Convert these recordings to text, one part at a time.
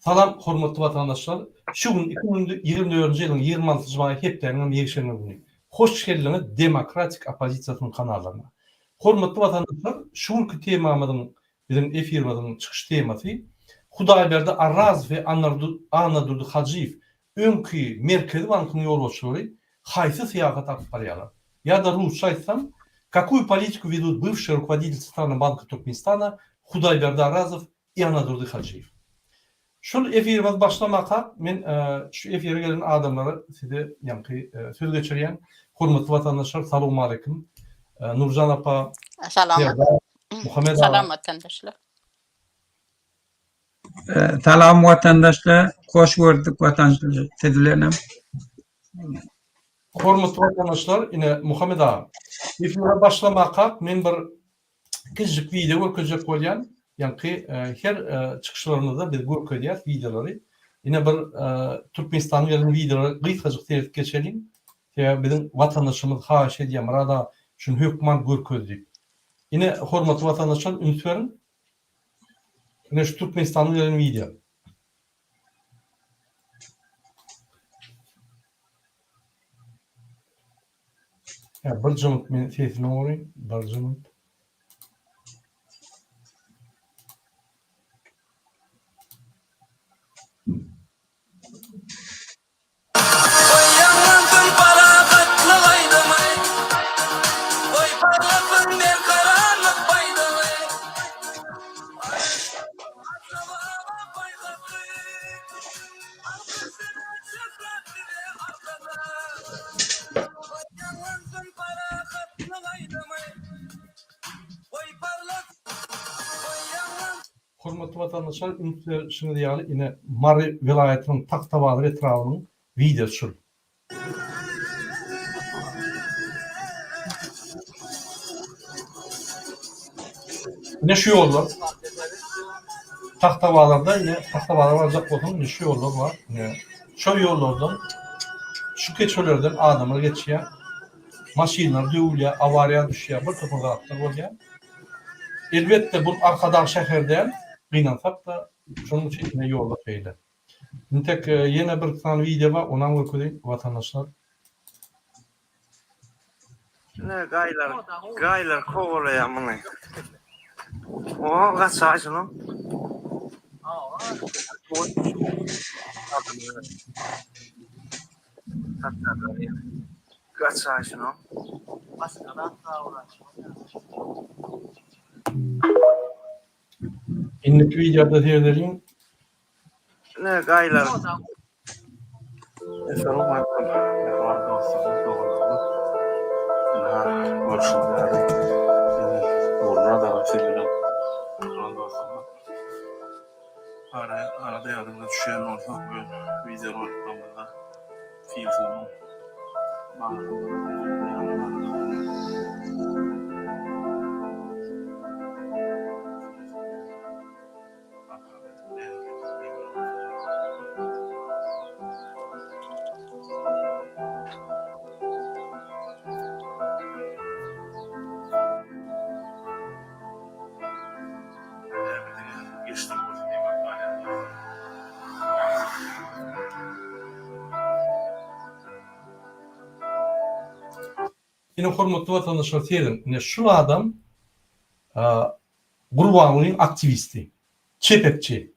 Salam hormatly watandaşlar! Şu gün 2024-nji ýylyň 26-njy maýy hepdäniň hem ýekşenbe güni. Hoş geldiňiz Demokratik oppozisiýasynyň kanallaryna. Hormatly watandaşlar, şu günki temamyzyň biziň efirimiziň çykyş temasy Hudaýberdi Arrazow we Annadurdy Hajyýew öňki Merkezi bankyň ýolbaşçylary haýsy syýasat alyp barýarlar? Ýa-da rusça aýtsam, Kakuyu politiku wedut bywşiý rukovoditelь Centralnogo banka Türkmenistana Hudaýberdi Arazow i Annadurdy Hajyýew? Şul efirimiz başlamakak men şu efire gelen adamlara size ýaňky söz geçirýän. Hormatly watandaşlar salowmaleýkim. Nurjan apa, Serdar, Muhammet aga. Salam watandaşlar. Salam watandaşlar, hoş gördük watandaşlar siz bilenem. Hormatly watandaşlar, ine Muhammet aga, efire başlamakak men bir kiçijik wideo görkezjek bolýan. Ýaňky her çykyşlarymyzda biz görkezýäs wideolary. Ine bir Türkmenistandan gelen wideolara gysgajyk seredip geçeliň. Sebäbi biziň watandaşymyz haýyş edýär, Myrat aga şuny hökman görkez diýip. Ine hormatly watandaşlar üns beriň. Ine şu Türkmenistandan gelen wideo. Ýa bir jyňyt men sesini goraýyn, bir jyňyt. Goý ýaňlansyn parahatlyk aýdymy, Goý parlasyn berkararlyk baýdagy. Ata-baba paýhasy, Alkyş size, şöhrat size, Arkadag! Goý ýaňlansyn parahatlyk aýdymy, Goý parlasyn, goý ýaňlansyn. Hormatly watandaşlar üns berişiňiz ýaly ine Mary welaýatynyň Tagtabazar etrabynyň wideosy şul. Ine şu ýollar. Tagtabazarda ine Tagtabazara barjak bolsaň ine şu ýollar bar. Ine şo ýollardan şu keçelerden adamlar geçýär. Maşynlar döwülýär, awariýa düşýär, bir topar zatlar bolýar. Elbetde bu Arkadag şäheri däl, gynansak-da şonuň üçin ine ýollar şeýle. Intek ýene bir sany wideo bar, onam görkezeýin watandaşlar. Ine gaýlar, gaýlar kowalaýar muny. O gaçaý şunu. Gaçaý şunu. Indiki wideoda seredeliň. Ine gaýlar. Essalawmaleýkum mähriban dostlarymyz, doganlarymyz. Ynha, görşüňiz ýaly, indi Nurmyrat aga siz bilen mähriban dostlarymyz. Ara, arada ýadyňyza düşýän bolsa, bu gün wideo roliklerimizde sil suwunyň Ine hormatly watandaşlar serediň ine şul adam Gurbangulyň aktiwisti. Çepekçi.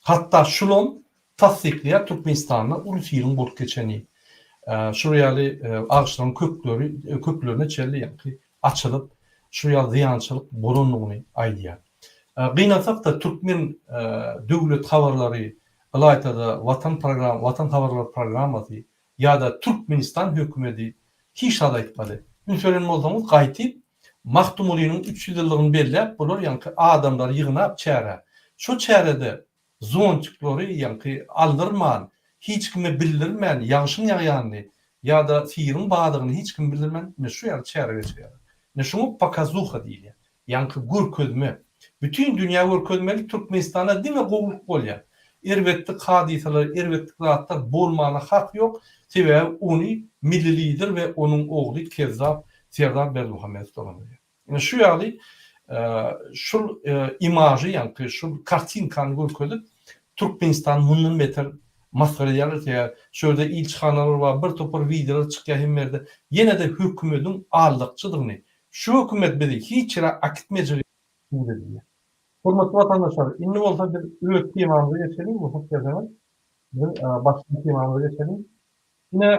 Hatda şulam tassyklaýar Türkmenistanda uly siliň bolup geçeni. Şul ýaly agaçlaryň kökleri köklerine çenli ýaňky açylyp şul ýaly zyýançylyk bolandygyny aýdýar. Gynansakda türkmen döwlet habarlary ylaýtada Watan program Watan habarlary programmasy ýa-da Türkmenistan hökümedi hiç zat aýtmady. Üns beren bolsaňyz gaýtyp Magtymgulynyň 300 ýyllygyny belläp bular ýaňky adamlary ýygnap çärä. Şo çärede zontiklary ýaňky aldyrman, hiç kime bildirmän ýagşyň ýagýanyny ýa-da siriň badygyny hiç kime bildirmän ine şu ýaly çäre geçirýärler. Ine şuňa pokazuha diýilýär. Ýaňky görkezme. Bütin dünýä görkezmeli Türkmenistanda diňe gowulyk bolýar. Erbetlik hadysalar, erbetlik zatlar bolmana hak ýok. Sebäbi ony Milli Lider we onuň ogly kezzap Serdar Berdimuhamedow dolandyrýar. Ine şu ýaly şul imažy ýaňky şul kartinkany görkezip. Türkmenistany mundan beter masgara edýärler sebäbi şu ýerde ilçihanalar bar bir topar wideolar çykýar hemme ýerde ýene-de hökümediň aldakçydygyny şu hökümet bizi hiç ýere akitmejegi subut edilýär. Hormatly watandaşlar indi bolsa biz öz temamyza geçeliň rugsat berseňiz biziň başlan temamyza geçeliň. Ine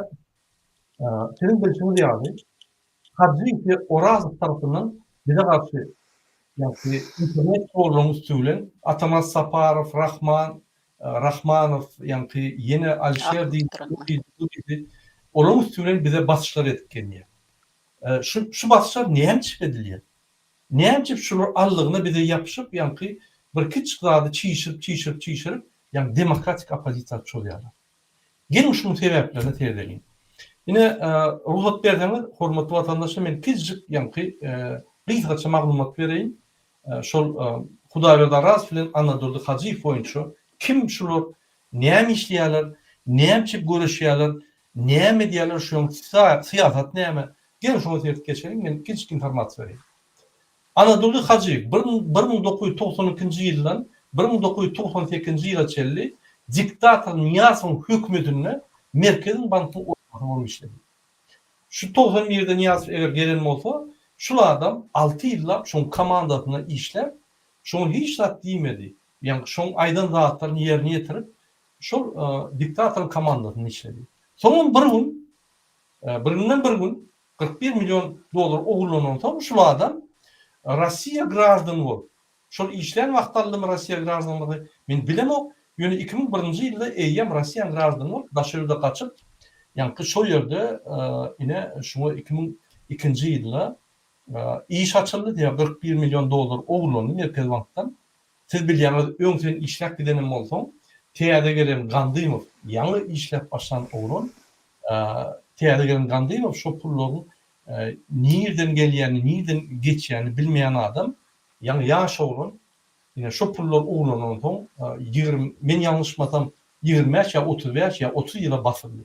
siziň bilşiňiz ýaly Hajyýew we Orazow tarapyndan bize garşy ýagny internet torlaryň üsti bilen Atamas Saparow, Rahman Rahmanow, ýaňky ýene Alişer diýdi, olaryň üsti bilen bize basyşlar edip gelýär. Şu şu basyşlar näme üçin edilýär? Näme üçin şular allygyna bize ýapyşyp, ýaňky bir kiçijik zady çişirip, çişirip, çişirip, ýagny demokratik oppozisiýa çozýarlar? Geliň şunuň sebäplerine seredeliň. Ine, rugsat berseňiz, hormatly watandaşlar, men kiçijik ýaňky gysgaça maglumat bereýin. Şol Hudaýberdi Arazow bilen Annadurdy Hajyýew boýunça kim şular, näme işleýärler, näme üçin göreşýärler, näme edýärler, şunuň syýasaty näme? Geliň şoňa seredip geçeliň, men kiçijik informasiýa bereýin. Anadurdy Hajyýew 1992-nji ýyldan 1998-nji ýyla çenli diktator Nyýazowyň hökümetinde Merkezi bankyň orunbasary bolup işledi. Şu 91-de Nyýazow eger gelen bolsa, şul adam alty ýyllap şoň komandasynda işläp, şoňa hiç zat diýmedi. Ýagny şoň aýdan zatlaryny ýerine ýetirip, şol diktatoryň komandasynda işledi. Soňam bir gün, bir günden bir gün 41 million dollar ogurlanansoň şul adam Rossiýa graždany bolup, şol işlän wagty aldymy Rossiýa graždanlygy men bilemok, ýöne 2001-nji ýylda eýýäm Rossiýanyň graždany bolup daşary ýurda gaçyp, ýaňky şo ýerde ine şuňa 2002-nji ýylda iş açyldy, sebäbi 41 million dollar ogurlandy Merkezi bankdan. Siz bilýäňiz öň sen işläp gidenem bolsaň, täze gelen Gandymow ýaňy işläp başlan oglan, Täze gelen Gandymow şo pullaryň nirden gelýänini, nirden geçýänini bilmeýän adam, ýaňy ýaş oglan, ine şo pullar ogurlanansoň 20, men ýalňyşmasam 25 ýa 35 ýa 30 ýyla basyldy.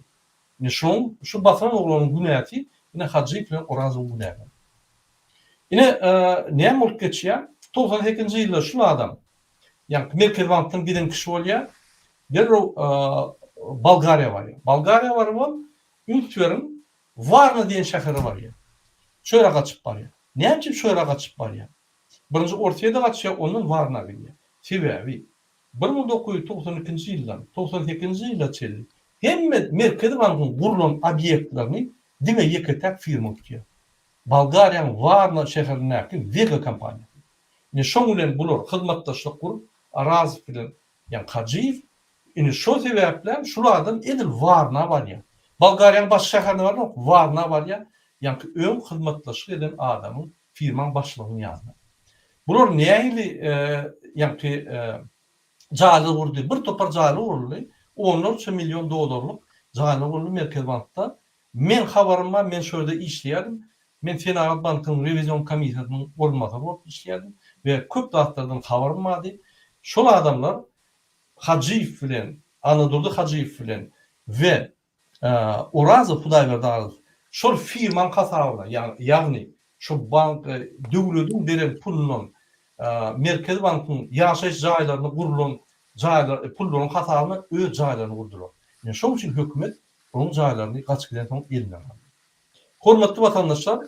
Ine şoň, şu basylan oglanyň günäsi ine Hajyýew bilen Orazowyň günäsi. Ine näme bolup geçýär? 98-nji ýylda şul adam, ýaňky Merkezi bankdan giden kişi bolýar. Derrew Bolgariýa barýar. Bolgariýa barybam, üns beriň, Warna diýen şähere barýar. Şo ýere gaçyp barýar. Näme üçin şo ýere gaçyp barýar? Birinji Orsýede gaçýar, ondan Warna gidýär. Sebäbi 1992-nji ýyldan 98-nji ýyla çenli hemme Merkezi bankyň gurlan obýektlerini diňe ýeke-täk firma tutýar. Bolgariýanyň Warna şäherindäki Wega kompaniýasy. Ine şoň bilen bular hyzmatdaşlyk gurup, Arazow bilen Ýa Hajyýew indi şo sebäplem şul adam edil Warna barýar. Bolgariýanyň baş şäherine baranok, Warna barýar. Ýaňky öň hyzmatdaşlyk eden adamyň, firmaň başlygynyň ýanyna. Bular nähili ýaňky jaýlar gurdy? Bir topar jaýlar guruldy. Onlarça million dollarlyk jaýlar guruldy Merkezi bankda. Meň habarym bar, men şo ýerde işleýärdim. Men Senagat bankynyň rewizion komissiýasynyň orunbasary bolup işleýärdim we köp zatlardan habarym bardy. Şol adamlar Hajyýew bilen, Annadurdy Hajyýew bilen we Orazow Hudaýberdi Arazow şol firmaň hasabyna, ýagny şo bank döwlediň beren pulundan Merkezi bankyň ýaşaýyş jaýlaryna gurlan jaýlar pullaryň hasabyna öz jaýlaryny gurdular. Ine şoň üçin hökümet onuň jaýlaryny gaçyp gidensoň elinden aldy. Hormatly watandaşlar,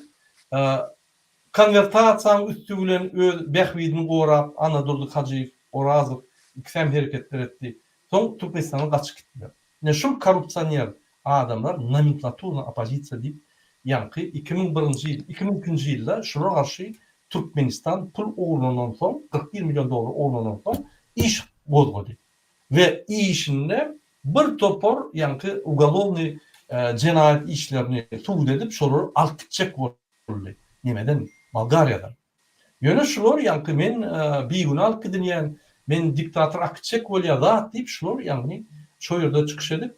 konwertasiýanyň üsti bilen öz bähbidini gorap Annadurdy Hajyýew, Orazow ikisem hereketler etdi. Soň Türkmenistandan gaçyp gitdiler. Ine şul korrupsioner adamlar nomenklaturny oppozisiýa diýip ýaňky 2001-nji ýyl, 2002-nji ýylda şulara garşy Türkmenistan pul ogurlandan soň, 41 million dollar ogurlandan soň iş gozgady. We işinde bir topar ýaňky ugolownyý jenaýat işlerini subut edip şolary alyp gitjek boldy nemeden Bolgariýadan. Ýöne şular ýaňky men bigünä alyp gidilýän, men diktator alyp gitjek bolýar zat diýip şular ýagny şo ýerde çykyş edip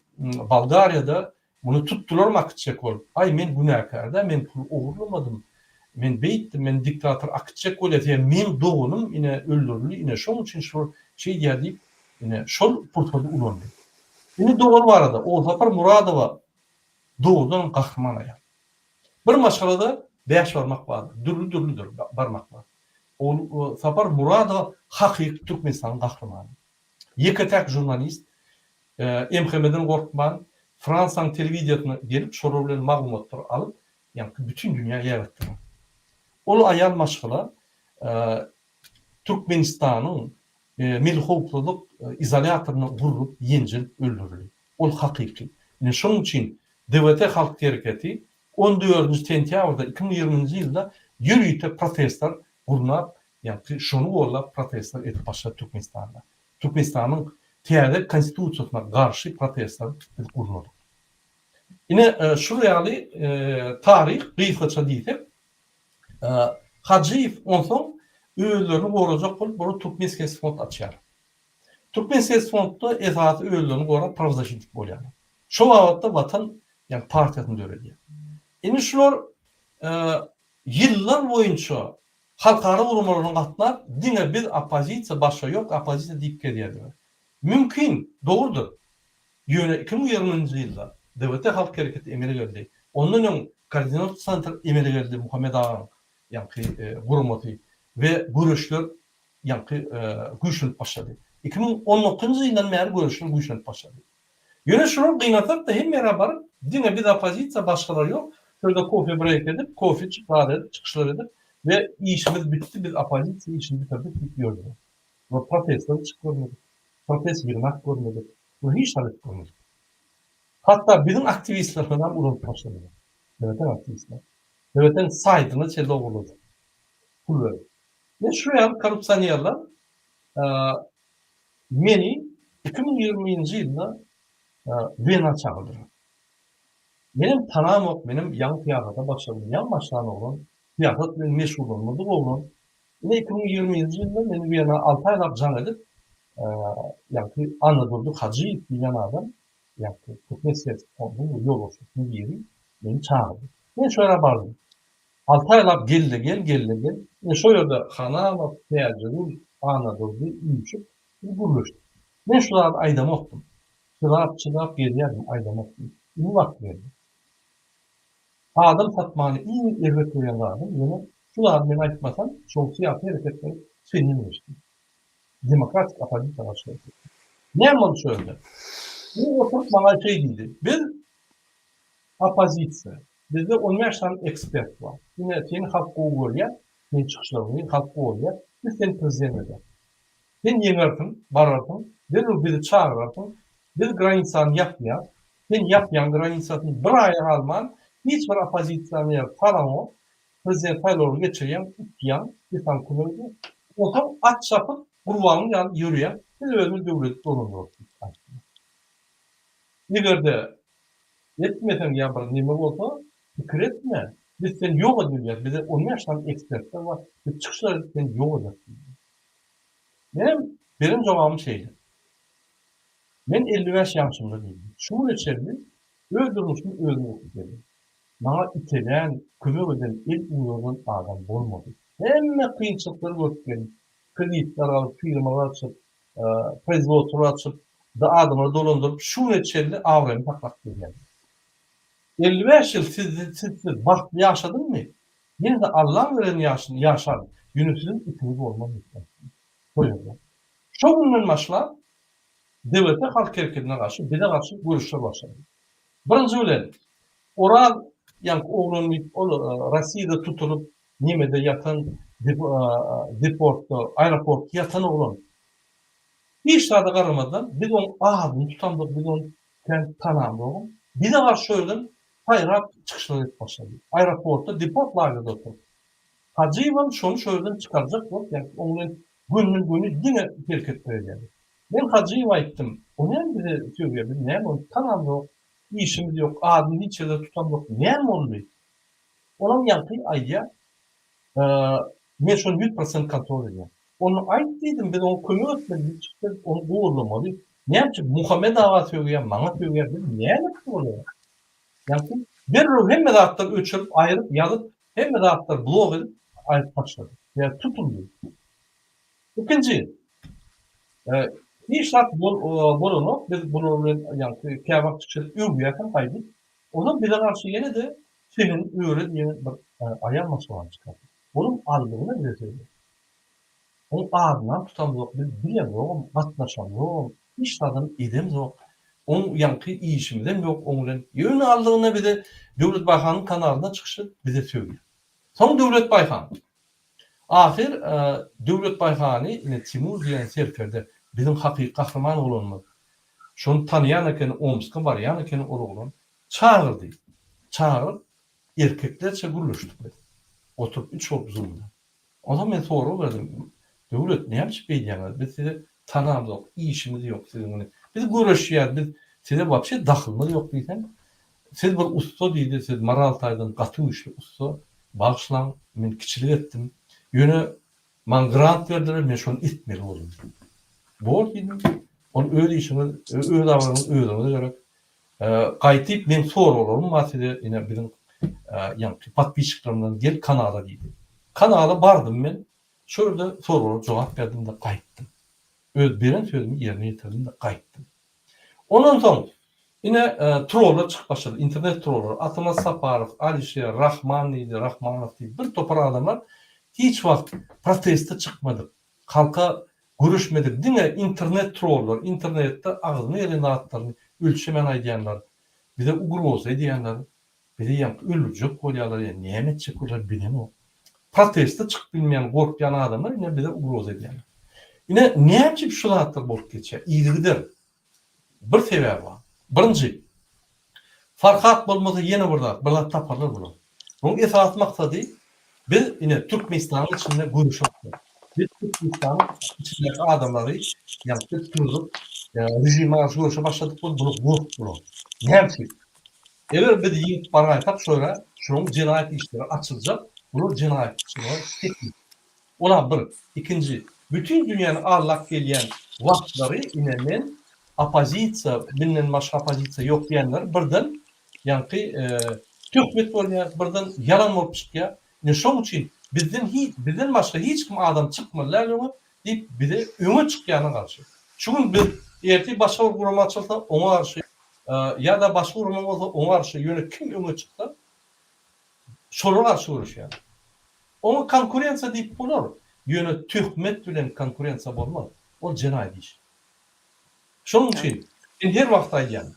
Bolgariýada Muny tutdularmy akytjak bolup? Aý, men günäkär-dä, men pul ogurlamadym. Men beýtdim, meni diktator akytjak bolýar, sebäbi meň doganym ine öldürildi, ine şoň üçin şular şeýdýär diýip, ine şol pursady ulandy. Indi dogany barada, Ogulsapar Muradowa dogrudanam gahryman aýal. Bir maşgalada bäş barmak bardyr, dürli-dürlüdir barmaklar. Ogulsapar Muradowa hakyky Türkmenistanyň gahrymany. Ýeke-täk žurnalist MHM-den gorkman, Fransiýanyň telewideniýesine gelip, şolar bilen maglumatlar alyp, ýaňky bütin dünýä ýaýratdylar. Ol aýal maşgala Türkmenistanyň Milli howpsuzlyk izolýatorynda urlup, ýenjilip öldürildi. Ol hakyky. Ine şonuň üçin DWT halk hereketi on dördünji sentýabrda 2020-nji ýylda ýörite protestler gurnap, ýagny şony gollap protestler edip başlady Türkmenistanda. Türkmenistanyň täze konstitusiýasyna garşy protestler biz gurnadyk. Ine şul ýaly taryh gysgaça diýsek, Hajyýew onsoň özlerini gorajak bolup bular Türkmenskiý fond açýar. Türkmenskiý fondda esasy özlerini gorap prawzaşitnik bolýarlar. Şo babatda Watan ýagny partiýasyny döredýär. Indi şular ýyllar boýunça halkara guramalaryna gatnap diňe biz oppozisiýa başga ýok oppozisiýa diýip gezýärdiler. Mümkin, dogrudyr. Ýöne 2020-nji ýylda DWT halk hereketi emele geldi. Ondan öň Koordinat sentr emele geldi Muhammet agaň ýaňky guramasy we göreşler ýaňky güýçlenip başlady. 2019-njy ýyldan bäri göreşler güýçlenip başlady. Ýöne şular gynansak-da hemme ýere baryp diňe biz oppozisiýa başgalar ýok, şu ýerde kofe breýk edip, kofe içip zat edip çykyşlar edip we işimiz bitdi biz oppozisiýa işini bitirdik diýip ýördüler. Bular protestlere çykyp görmedik, protest ýygnak görmedik, bular hiç zat edip görmedik. Hatda biziň aktiwistlerimiz hem ulanyp başladylar. Döwletiň aktiwistleri. Döwletiň saýtyna çenli ogurlady. Pul berip. Ine şu ýaly korrupsionerler meni 2020-nji ýylda Wena çagyrdylar. Menem tanamok, menem ýaňy syýasata başladym, ýaňy başlan oglan, syýasat bilen meşgullanmadyk oglan. Ine 2020-nji ýylda meni Wena alty aýlap jaň edip, ýaňky Annadurdy Hajyýew diýlen adam, ýaňky Türkmen syýasy fondunyň ýolbaşçysynyň biri meni çagyrdy. Men şo ýere bardym. Alty aýlap gel-de gel, gel-de gel. Ine şo ýerde Hanamow, Täjigül, Annadurdy üýşüp, biz gürleşdik. Men şu zady aýdamokdym. Çydap, çydap gezýärdim, aýdamokdym. Indi wagty geldi. Adam satmany iň erbet görýän zadym, ýöne şu zady men aýtmasam, şol syýasy hereketler senden geçdi. Demokratik oppozisiýa garşy hereket. Näme boldy şo ýerde? Bu oturyp maňa şeý diýdi, Biz oppozisiýa, bizde on bäş sany ekspert bar. Ine, seni halk gowy görýär, seniň çykyşlaryňy halk goldaýar, biz seni prezident ederis. Sen ýeňersiň, bararsyň, derrew bizi çagyrarsyň, biz granisany ýapýas, sen ýapýaň granisasyny bir aýa galman, hiç bir oppozisiýaner salaňok, prezident saýlawlary geçirýäň, utýaň, biz saňa kömek edýäs. Onsoň at çapyp, gurbanyň ýaly ýörýäň, biz özümiz döwleti dolandyrarys diýip aýtdy. Eger-de etmeseň ýa bir neme bolsa, pikir etme, biz seni ýok edip bilýäs, bizde on bäş sany ekspertler bar, biz çykyşlar edip seni ýok ederis diýdi. Menem beren jogabym şeýle. Men 55 ýaşymda diýdim. Şu güne çenli öz durmuşymy özüm gurup geldim. Maňa itelän, kömek eden, el uzadan adam bolmady. Hemme kynçylyklary görüp geldim. Kreditler alyp, firmalar açyp, proizwodstwolar açyp, adamlary dolandyryp, şu güne çenli abraýymy saklap gelýän. 55 ýyl sizsiz bagtly ýaşadymmy? Ýene-de Allaň beren ýaşyny ýaşaryn, ýöne siziň itiňiz bolmaz diýip aýtdy. Şo ýerde. Şo günden başlap DWT halk hereketine garşy, bize garşy göreşler başlandy. Birinji bilen, Oraz ýaňky oglan diýip, ol Rossiýada tutulyp, nemede ýatan, deportda, aeroportda ýatan oglan. Hiç zada garamazdan, biz oň adyny tutamzok, biz ony kän tanamzogam. Bize garşy şo ýerden saýrap çykyşlar edip başlady. Aeroportda deport lagerde oturyp. Hajyýewem şony şo ýerden çykarjak bolup, ýagny oň bilen gönden-göni diňe hereketler edýärdi. Men Hajyýewe aýtdym, O näme bize sögýär, biz näme ony tanamzok, işimiz ýok, adyny hiç ýerde tutamzok, näme boldy? Olam ýaňky aýdýar, Men şony ýüz prosent kontrol edýän. Onda aýt diýdim, biz oňa kömek etmeli, biz çykyp gelip ony gollamaly. Näme üçin Muhammet aga sögýär, maňa sögýär, biz näme etdik olara? Ýagny derrew hemme zatlary öçürip, aýryp, ýazyp, hemme zatlary blok edip aýryp taşlady. Ýa tutuldy. Ikinji, hiç zat bolanok, biz bular bilen ýagny käwagt çykyş edip öwýäs hem gaýdyp. Olar bize garşy ýene-de Çemen öre diýen bir aýal maşgalany çykardy. Onuň aldygyna bize sögýär. Oň adynam tutamzok, biz bilemzogam, gatnaşamzogam, hiç zadam edemzok. Oň ýaňky işimizem ýok oň bilen. Ýöne aldygyna bize Döwlet Baýhanyň kanalynda çykyş edip bize sögýär. Soň Döwlet Baýhan. Ahyr Döwlet Baýhany ine Timur diýen serkerde biziň hakyky gahryman oglanymyz. Şony tanaýan ekeni Omska barýan ekeni ol oglan. Çagyrdy. Çagyryp erkeklerçe gürleşdik biz. Oturyp üç bolup zoomda. Onsoň men sorag berdim, Döwlet, näme üçin beýdýäňiz? Biz sizi tanamzok, işimiz ýok siziň bilen. Biz göreşýäs, biz size wapşe dahylymyz ýok diýsem, Siz bir ussa diýdi, siz moral taýdan gaty güýçli ussa, bagyşlaň, men kiçilik etdim. Ýöne maňa grant berdiler, men şony etmeli boldum diýdi. Bor diýdim, ol öz işiňiz, öz abraýyňyz özüňize gerek. Gaýtyp meň soraglarym bar size ine biziň ýaňky podpisçiklerimden gel kanala diýdi. Kanala bardym men şo ýerde soraglara jogap berdim-de gaýtdym. Öz beren sözümi ýerine ýetirdim-de gaýtdym. Ondan soň ine trollar çykyp başlady internet trollary Atamat Saparow, Alişer, Rahman diýdi, Rahmanow diýdi bir topar adamlar hiç wagt proteste çykmadyk. Halka göreşmedik diňe internet trollar internetde agzyna gelen zatlaryny ölçemän aýdýanlar bize ugroza edýänler bizi ýaňky öldürjek bolýarlar ýa näme etjek bolýar bilemok proteste çykyp bilmeýän gorkýan adamlar ine bize ugroza edýärler ine näme üçin şu zatlar bolup geçýär yzygider bir sebäbi bar birinji Farhat bolmasa ýene bir zat, bir zat taparlar bular. Bunuň esasy maksady biz ine Türkmenistanyň içinde göreşe başladyk. Biz Türkmenistanyň içindäki adamlary ýaňky turzup režime garşy göreşe başladyk we bular gorkdular. Näme üçin? Eger biz ýeňip baraýsak şo ýere şolaryň jenaýat işleri açyljak, bular jenaýatçylyga çekilip Ola bir. Ikinji, bütin dünýäni aldap gelýän wagtlary ine men oppozisiýa, menden başga oppozisiýa ýok diýenler birden ýaňky töhmet bolýar, birden ýalan bolup çykýar. Ine şoň üçin bizden hiç, bizden başga hiç kim adam çykmaly däl öňe diýip bize öňe çykýana garşy. Şu gün biz ertir başga bir gurama açylsa oňa garşy ýa-da başga gurama bolsa oňa garşy ýöne kim öňe çyksa şolara garşy göreşýär. Oňa konkurensiýa diýip bolar, ýöne töhmet bilen konkurensiýa bolmaz. Ol jenaýat iş. Şonuň üçin men her wagt aýdýan,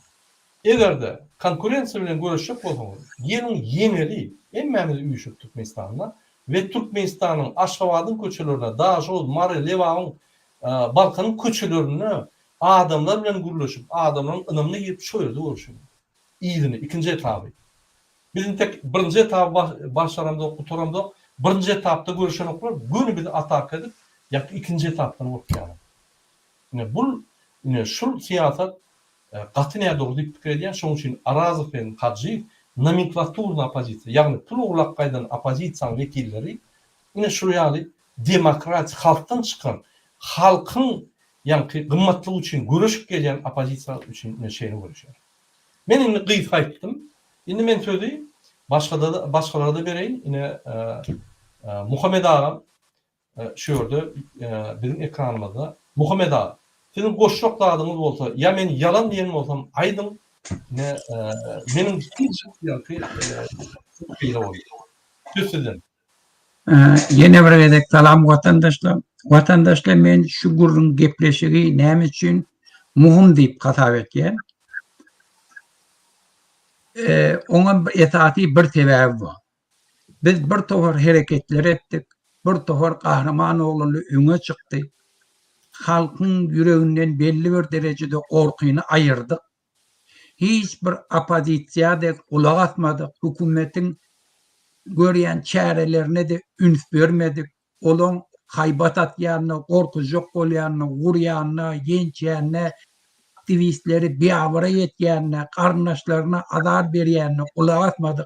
eger-de konkurensiýa bilen göreşjek bolsaňyz, geliň ýeňeli, hemmämiz üýşüp Türkmenistanda we Türkmenistanyň Aşgabadyň köçelerinde, Daşoguz, Mary, Lebabyň, Balkanyň köçelerinde adamlar bilen gürleşip, adamlaryň ynamyna girip şo ýerde göreşeliň. Yzyny, ikinji etaby. Biz intek birinji etaby başaramzok, gutaramzok. Birinji etapda görüşenoklar, göni bizi ataka edip, ýa ikinji etapdan gorkýarlar. Ine bul, ine şul syýasat gaty nädogry diýip pikir edýän. Şonuň üçin Arazow bilen Hajyýew nomenklaturny oppozisiýa, ýagny pul ogurlap gaýdan oppozisiýanyň wekilleri ine şul ýaly demokratik halkdan çykan, halkyň ýaňky gymmatlygy üçin göreşip gelýän oppozisiýa üçin ine şeýle göreşýär. Men indi gysga aýtdym. Indi men sözi başgada başgalara-da bereýin. Ine Muhammet agam şu ýerde biziň ekranymyzda. Muhammet aga, siziň goşjak zadyňyz bolsa, ýa men ýalan diýen bolsam aýdyň. Ine meniň ýaňky beýle boldy. Söz sizden. Ýene bir gezek salam watandaşlar. Watandaşlar men şu gürrüň gepleşigi näme üçin muhum diýip hasap etýän. Oňa esasy bir sebäbi bar. Biz bir topar hereketler etdik, bir topar gahryman oglanlar öňe çykdy. Halkyň ýüreginden belli bir derejede gorkyny aýyrdyk. Hiç bir oppozisiýa-da gulak asmadyk, hökümetiň görýän çärelerine-de üns bermedik. Olaň haýbat atýanyna, gorkuzjak bolýanyna, urýanyna, ýençýänine, aktiwistleri biabraý etýänine, garyndaşlaryna azar berýänine gulak asmadyk.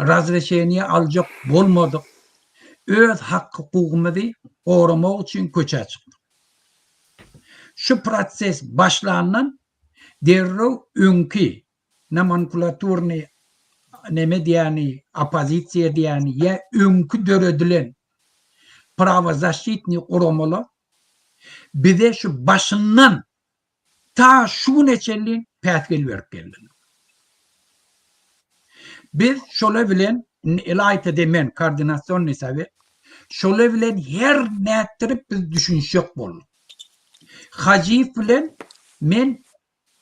Razreşeniýe aljak bolmadyk. Öz hak-hukugymyzy goramak üçin köçä çykdyk. Şu proses başlandan derrew öňki nomenklaturny neme diýýäni, oppozisiýa diýýäni ýa öňki döredilen prawozaşitnyý guramalar bize şu başyndan ta şu güne çenli päsgel berip geldiler. Biz şolar bilen indi ylaýta-da men koordinasionnyý sowet. Şolar bilen her nätdirip biz düşünişjek bolduk. Hajyýew bilen men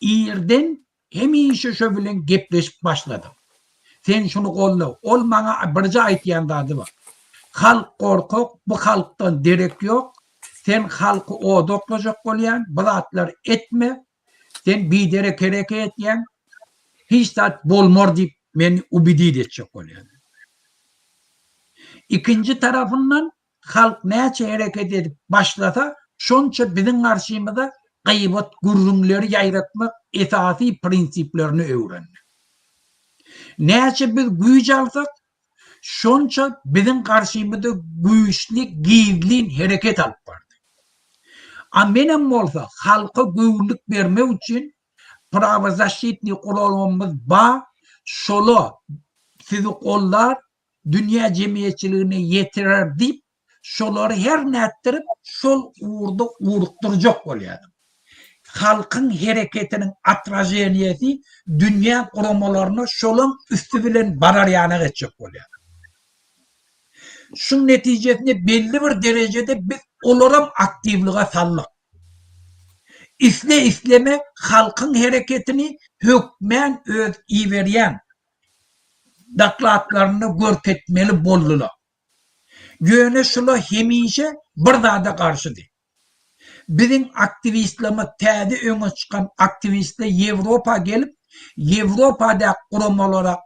irden hemişe şo bilen gepleşip başladym. Sen şuny golda. Ol maňa birje aýtýan zady bar. Halk gorkak, bu halkdan derek ýok. Sen halky oda oklajak bolýaň, bu zatlary etme. Sen biderek hereket etýäň. Hiç zat bolmar diýip meni ubedit etjek bolýar. Ikinji tarapyndan halk näçe hereket edip başlasa, şonça biziň garşymyza gybat gürrüňleri ýaýratmak esasy prinsiplerini öwrendi. Näçe biz güýç alsak, şonça biziň garşymyza güýçli gizlin hereket alyp bardy. A menem bolsa halka göwünlik bermek üçin prawozaşitnyý guramamyz bar, şola sizi gollar, dünýä jemgyýetçiligine ýetirer diýip, şolary her nätdirip şol ugurda ugrukdyrjak bolýardym. Halkyň hereketiniň otraženiýesi dünýä guramalaryna şolaň üsti bilen barar ýanak etjek bolýardym. Şuň netijesinde belli bir derejede biz olaram aktiwlige saldyk. Isle-isleme halkyň hereketini hökmän öz iberýän dokladlarynda görkezmeli boldular. Ýöne şular hemişe bir zada garşydy. Biziň aktiwistlerimiz täze öňe çykan aktiwistler Ýewropa gelip, Ýewropadaky guramalara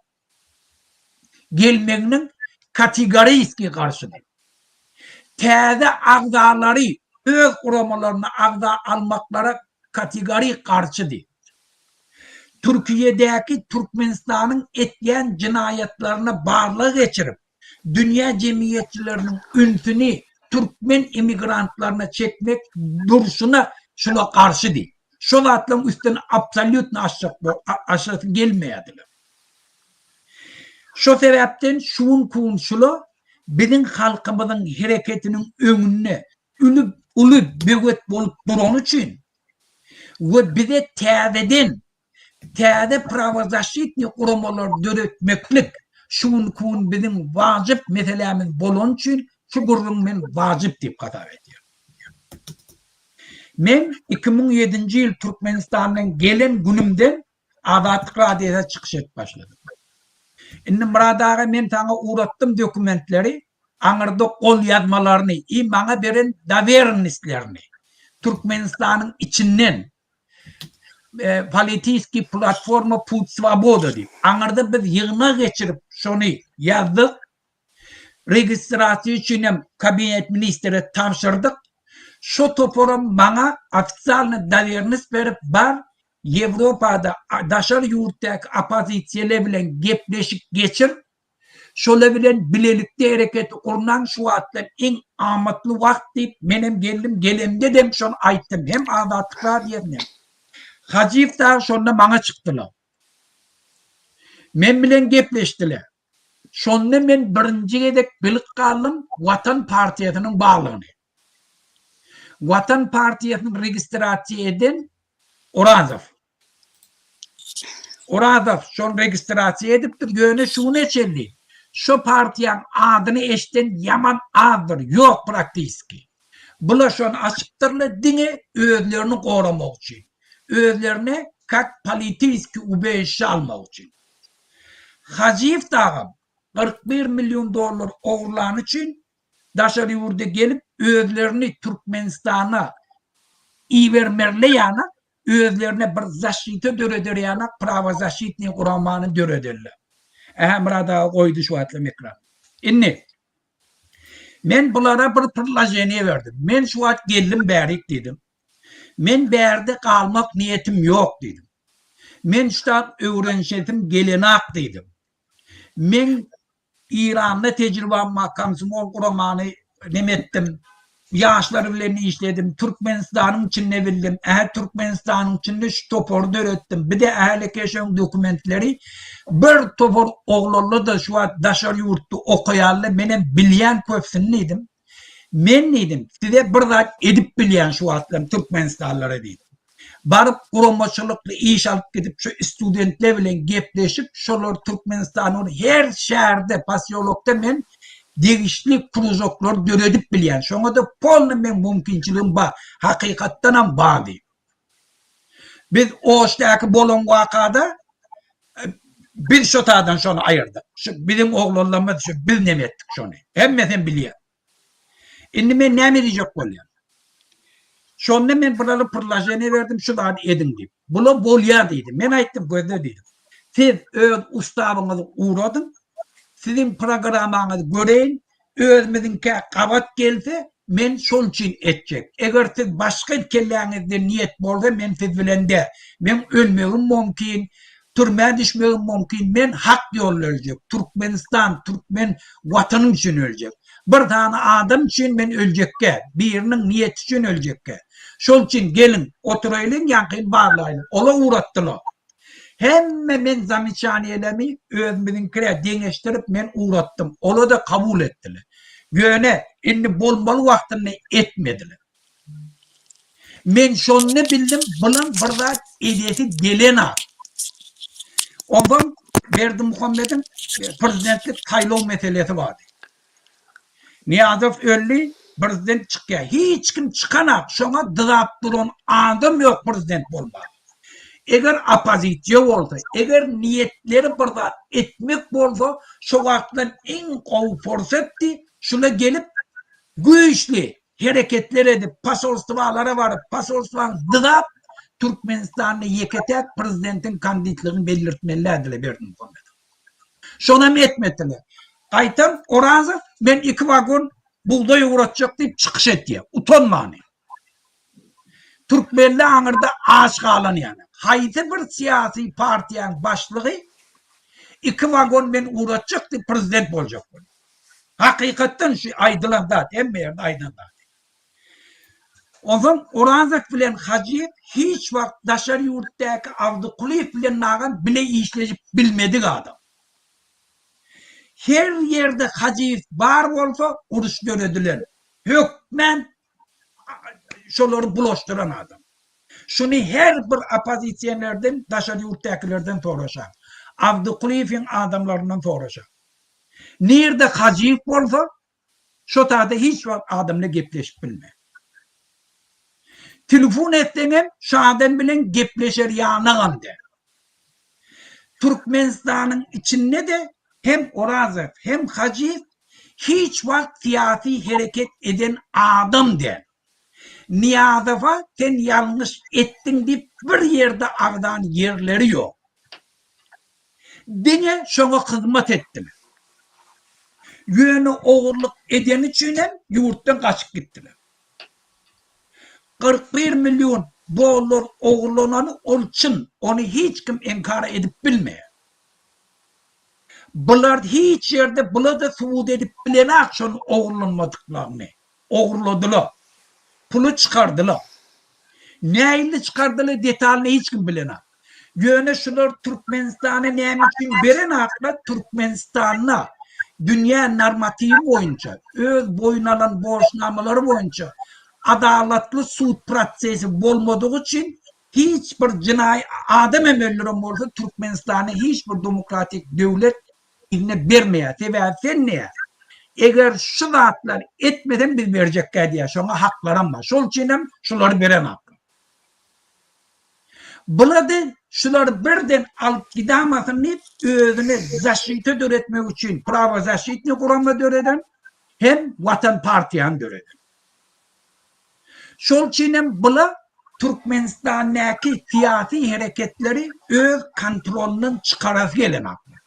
gelmeginiň kategoriski garşydy. Täze agzalary öz guramalaryna agza almaklara kategorik garşydy. Türkiýedäki Türkmenistanyň etýän jenaýatlaryna barlag geçirip, dünýä jemgyýetçileriniň ünsüni türkmen emigrantlaryna çekmek durşuna şula garşydy. Şo zatlaryň üstüni absolýutno açjak açasy gelmeýärdiler. Şo sebäpden şu günki gün şula biziň halkymyzyň hereketiniň öňünde uly uly böwet bolup durany üçin we bize täzeden täze prawozaşitnyý guramalar döretmeklik şu günki gün biziň wajyp meselämiz bolany üçin şu gürrüň men wajyp diýip hasap edýän. Men 2007-nji ýyl Türkmenistandan gelen günümden Azatlyk Radiosyna çykyş edip başladym. Indi Myrat aga men saňa ugratdym dokumentleri, aňyrda gol ýazmalaryny i maňa beren dowerennostlerini Türkmenistanyň içinden Politiskiý platforma Put Swoboda diýip, aňyrda biz ýygnak geçirip şony ýazdyk. Registrasiýa üçin hem kabinet ministre tabşyrdyk. Şo toparam maňa ofitsialny dowernost berip bar Ýewropada daşary ýurtdaky oppozisiýalar bilen gepleşik geçir, şolar bilen bilelikde hereketi gurnaň şu wagtlar iň amatly wagt diýip menem geldim gelemde-dem şony aýtdym hem Azatlyk Radiosyna hem Hajyýew dagy şonda maňa çykdylar. Men bilen gepleşdiler. Şonda men birinji gezek bilip galdym Watan partiýasynyň barlygyny. Watan partiýasyny registrasiýa eden Orazow. Orazow şony registrasiýa edipdir, ýöne şu güne çenli şo partiýaň adyny eşden ýaman azdyr, ýok praktiski. Bular şony açypdyrlar diňe özlerini goramak üçin, özlerine kak politiski ubežişe almak üçin. Hajyýew dagam 41 million dollar ogurlany üçin daşary ýurda gelip özlerini Türkmenistana ibermerle ýanak özlerine bir zaşita döreder ýanak prawozaşitnyý guramany dörederler. Ähä Myrat aga goýdy şu wagtlam ekran. Indi men bulara bir predloženiýe berdim. Men şu wagt geldim bärik diýdim. Men bärde galmak niýetim ýok diýdim. Men şu zat öwrenişesim gelenak diýdim. Men Iranda tejribam bar, komsomol guramany neme etdim, ýaşlar bilen işledim, Türkmenistanyň içinde bildim, ähä Türkmenistanyň içinde şu topary döretdim, bir-de ähli dokumentleri bir topar oglanlar-da şu wagt daşary ýurtda okaýarlar, menem bilýän köpüsini diýdim. Men diýdim, size bir zat edip bilýän şu wagtlam türkmenistanlylara diýdim. Baryp guramaçylykly iş alyp gidip şu studentler bilen gepleşip şolar Türkmenistanyň her şäherde, posýolokda men. degişli kružoklary döredip bilýän. Şoňa-da polny meň mümkinçiligim bar. Hakykatdanam bar diýip. Biz Oşdaky bolan wakada biz şo taýdan şony aýyrdyk. Şu biziň oglanlarymyz şu biz neme etdik şony. Hemmesem bilýär. Indi men näme diýjek bolýan? Şonda men bulara prlaženiýe berdim, şu zady ediň diýip. Bular bolýar diýdi. Men aýtdym, gözle diýdim. Siz öz ustawyňyzy uradyň, siziň programmaňyzy göreýin, özümiziňkä gabat gelse, men şol üçin etjek. Eger siz başga kelläňizde niýet bolsa, men siz bilen däl. Meň ölmegim mümkin, türmä düşmegim mümkin, men hak ýolda öljek. Türkmenistan, türkmen Watanym üçin öljek. Bir sany adam üçin men öljekgä, biriniň niýeti üçin öljekgä. Şol üçin geliň, oturaýlyň, ýaňkyny barlaýlyň. Ola ugratdylar. Hemme men zameçaniýelemi özümiziňkirä deňeşdirip men ugratdym. Ola-da kabul etdiler. Ýöne indi bolmaly wagtynda etmediler. Men şonda bildim, bulan bir zat edesi gelenok. Onsoň Berdimuhamediň prezidentlik saýlaw meselesi bardy. Nyýazow öldi, prezident çykýar. Hiç kim çykanak, şoňa dyzap duran adam ýok prezident bolmaga. Eger oppozisiýa bolsa, eger niýetleri bir zat etmek bolsa, şo wagtlar iň gowy pursatdy, şula gelip güýçli hereketler edip, posolstwalara baryp, posolstwany dyzap, Türkmenistanda ýeke-täk prezidentiň kandidligini beldirtmelidiler Berdimuhamedow. Şonam etmediler. Gaýtam Orazow men iki wagon bugdaý ugratjak diýip çykyş etýär. Utanmany. Türkmenli aňyrda aç galan ýaly. Haýsy bir syýasy partiýaň başlygy iki wagon men ugratjak diýip prezident boljak bolýar. Hakykatdan şu aýdylan zat, hemme ýerde aýdan zady. Onsoň Orazow bilen Hajyýew hiç wagt daşary ýurtdaky Abdykulyýew bilen nagam bile işleşip bilmedik adam. Her ýerde Hajyýew bar bolsa uruş döredilen. Hökmän şolary bulaşdyran adam. Şuny her bir oppozisionerden, daşary ýurtdakylardan soraşaň. Abdykulyýewiň adamlaryndan soraşaň. Nirde Hajyýew bolsa, şo taýda hiç wagt adamla gepleşip bilme. Telefon etseňem şo adam bilen gepleşer ýanagam däl. Türkmenistanyň içinde-de hem Orazow, hem Hajyýew hiç wagt syýasy hereket eden adam däl. Nyýazowa sen ýalňyş etdiň diýip bir ýerde agzan ýerleri ýok. Diňe şoňa hyzmat etdiler. Ýöne ogurlyk edeni üçinem ýurtdan gaçyp gitdiler. 41 million dollar ogurlanany ol çyn, ony hiç kim inkar edip bilmeýär. Bular hiç ýerde bula-da subut edip bilenak şony ogurlanmadyklaryny. Ogurladylar. Puly çykardylar. Nähili çykardylar detalyny hiç kim bilenak. Ýöne şular Türkmenistana näme üçin berenaklar Türkmenistanda dünýä normatiwi boýunça öz boýun alan borçnamalary boýunça adalatly sud prosesi bolmadygy üçin hiç bir jynaýy adam hem öldüren bolsa Türkmenistany hiç bir demokratik döwlet yzyna bermeýär. Sebäbi sen diýýär, eger şu zatlary etmeseň biz berjekgä diýýär. Şoňa haklaram bar. Şol üçin hem şulary berenaklar. Bulady şulary birden alyp gidamasyn diýip özüne zaşita döretmek üçin prawozaşitnyý gurama döreden hem Watan partiýany döreden. Şol üçin hem bula Türkmenistandaky syýasy hereketleri öz kontrolyndan çykarasy gelenoklar.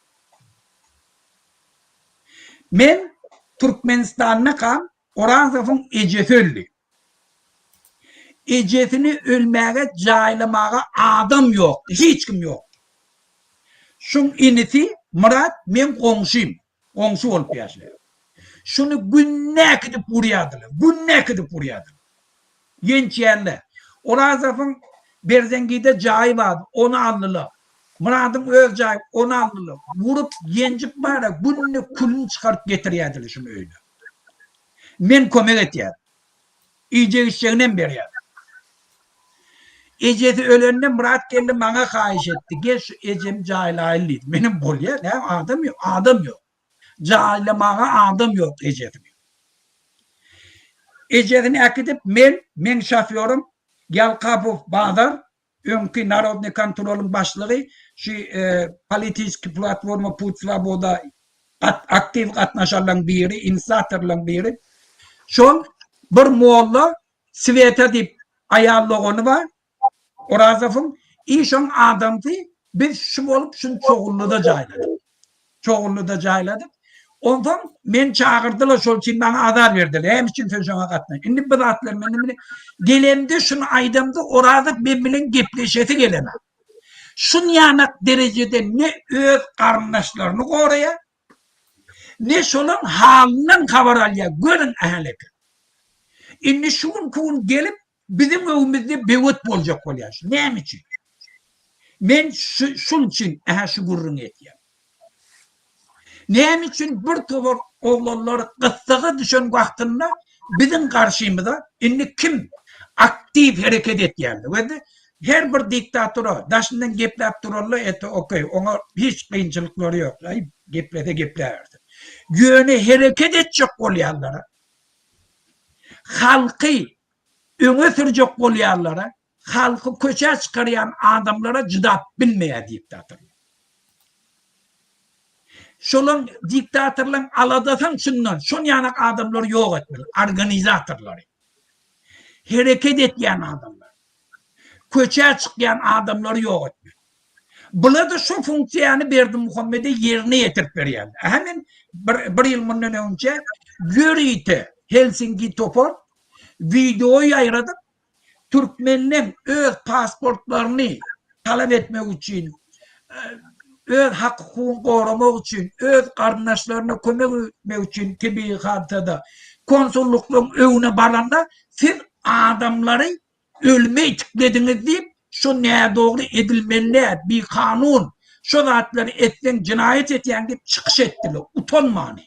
Men Türkmenistandakam Orazowyň ejesi öldi. Ejesini ölmäge jaýlamaga adam ýokdy, hiç kim ýokdy. Şuň inisi Myrat meň goňşym, goňşy bolup ýaşaýar. Şuny günde äkidip urýardylar, günde äkidip urýardylar. Ýençýärler. Orazowyň Berzengide jaýy bardy, ony aldylar. Myradyň öz jaýy, ony aldylar. Urup, ýenjip bara günde külüni çykaryp getirýärdiler şuny öýüne. Men kömek etýärdim. Iýjek-içjegini hem berýärdim. Ejesi ölende Myrat geldi maňa haýyş etdi, gel şu ejemi jaýlaýyn diýdi. Menem bolýa, näme adam ýok, adam ýok. Jaýlamaga adam ýok ejesini. Ejesini äkidip men, meň şofýorym Ýalkapow Bazar, öňki Narodnyý kontrolyň başlygy, şu politiski platforma Put Swoboda aktiw gatnaşanlaryň biri, inisiatorlaryň biri. Şol bir molla Sweta diýip aýal dogany bar Orazowyň i şoň adamsy biz şu bolup şuny Çogullyda jaýladyk. Çogullyda jaýladyk. Onsoň meni çagyrdylar şol üçin maňa azar berdiler. Näme üçin sen şoňa gatnaş? Indi bu zatlar meni meni gelemde şuny aýdamda Orazow men bilen gepleşesi gelenok. Şun ýanak derejede ne öz garyndaşlaryny goraýar, Ne şolaň halyndan habar alýar, görüň ähäleke. Indi şu günki gün gelip biziň öwümizde böwet boljak bolýar şu. Näme üçin? Men şu şul üçin ähä şu gürrüňi etýän. Näme üçin bir towar oglanlar gyssaga düşen wagtynda biziň garşymyza indi kim aktiw hereket etýärler? We Her bir diktatora daşyndan gepläp duranda ete okey, oňa hiç kynçylyklary ýok, aý geplese gepläbersin. Ýöne hereket etjek bolýanlara, halky öňe sürjek bolýanlara, halky köçä çykarýan adamlara jydap bilmeýär diktatorlar. Şolaň diktatorlaň aladasam şundan, şon ýanak adamlary ýok etmeli, organizatorlary. Hereket etýän adamlar. Köçä çykýan adamlary ýok etmeli. Bular-da şo funksiýany Berdimuhamede ýerine ýetirip berýärler. Ähä men bir, bir ýyl mundan öňçe ýörite Helsinki topar wideo ýaýradyp, türkmenleň öz pasportlaryny talap etmek üçin, öz hak-hukugyny goramak üçin, öz garyndaşlaryna kömek etmek üçin tebigy hadysada konsullyklaryň öňüne baranda siz adamlary ölüme itiklediňiz diýip, şo nädogry edilmeli däl, bikanun, şo zatlary etseň jenaýat etýäň diýip çykyş etdiler, utanmany.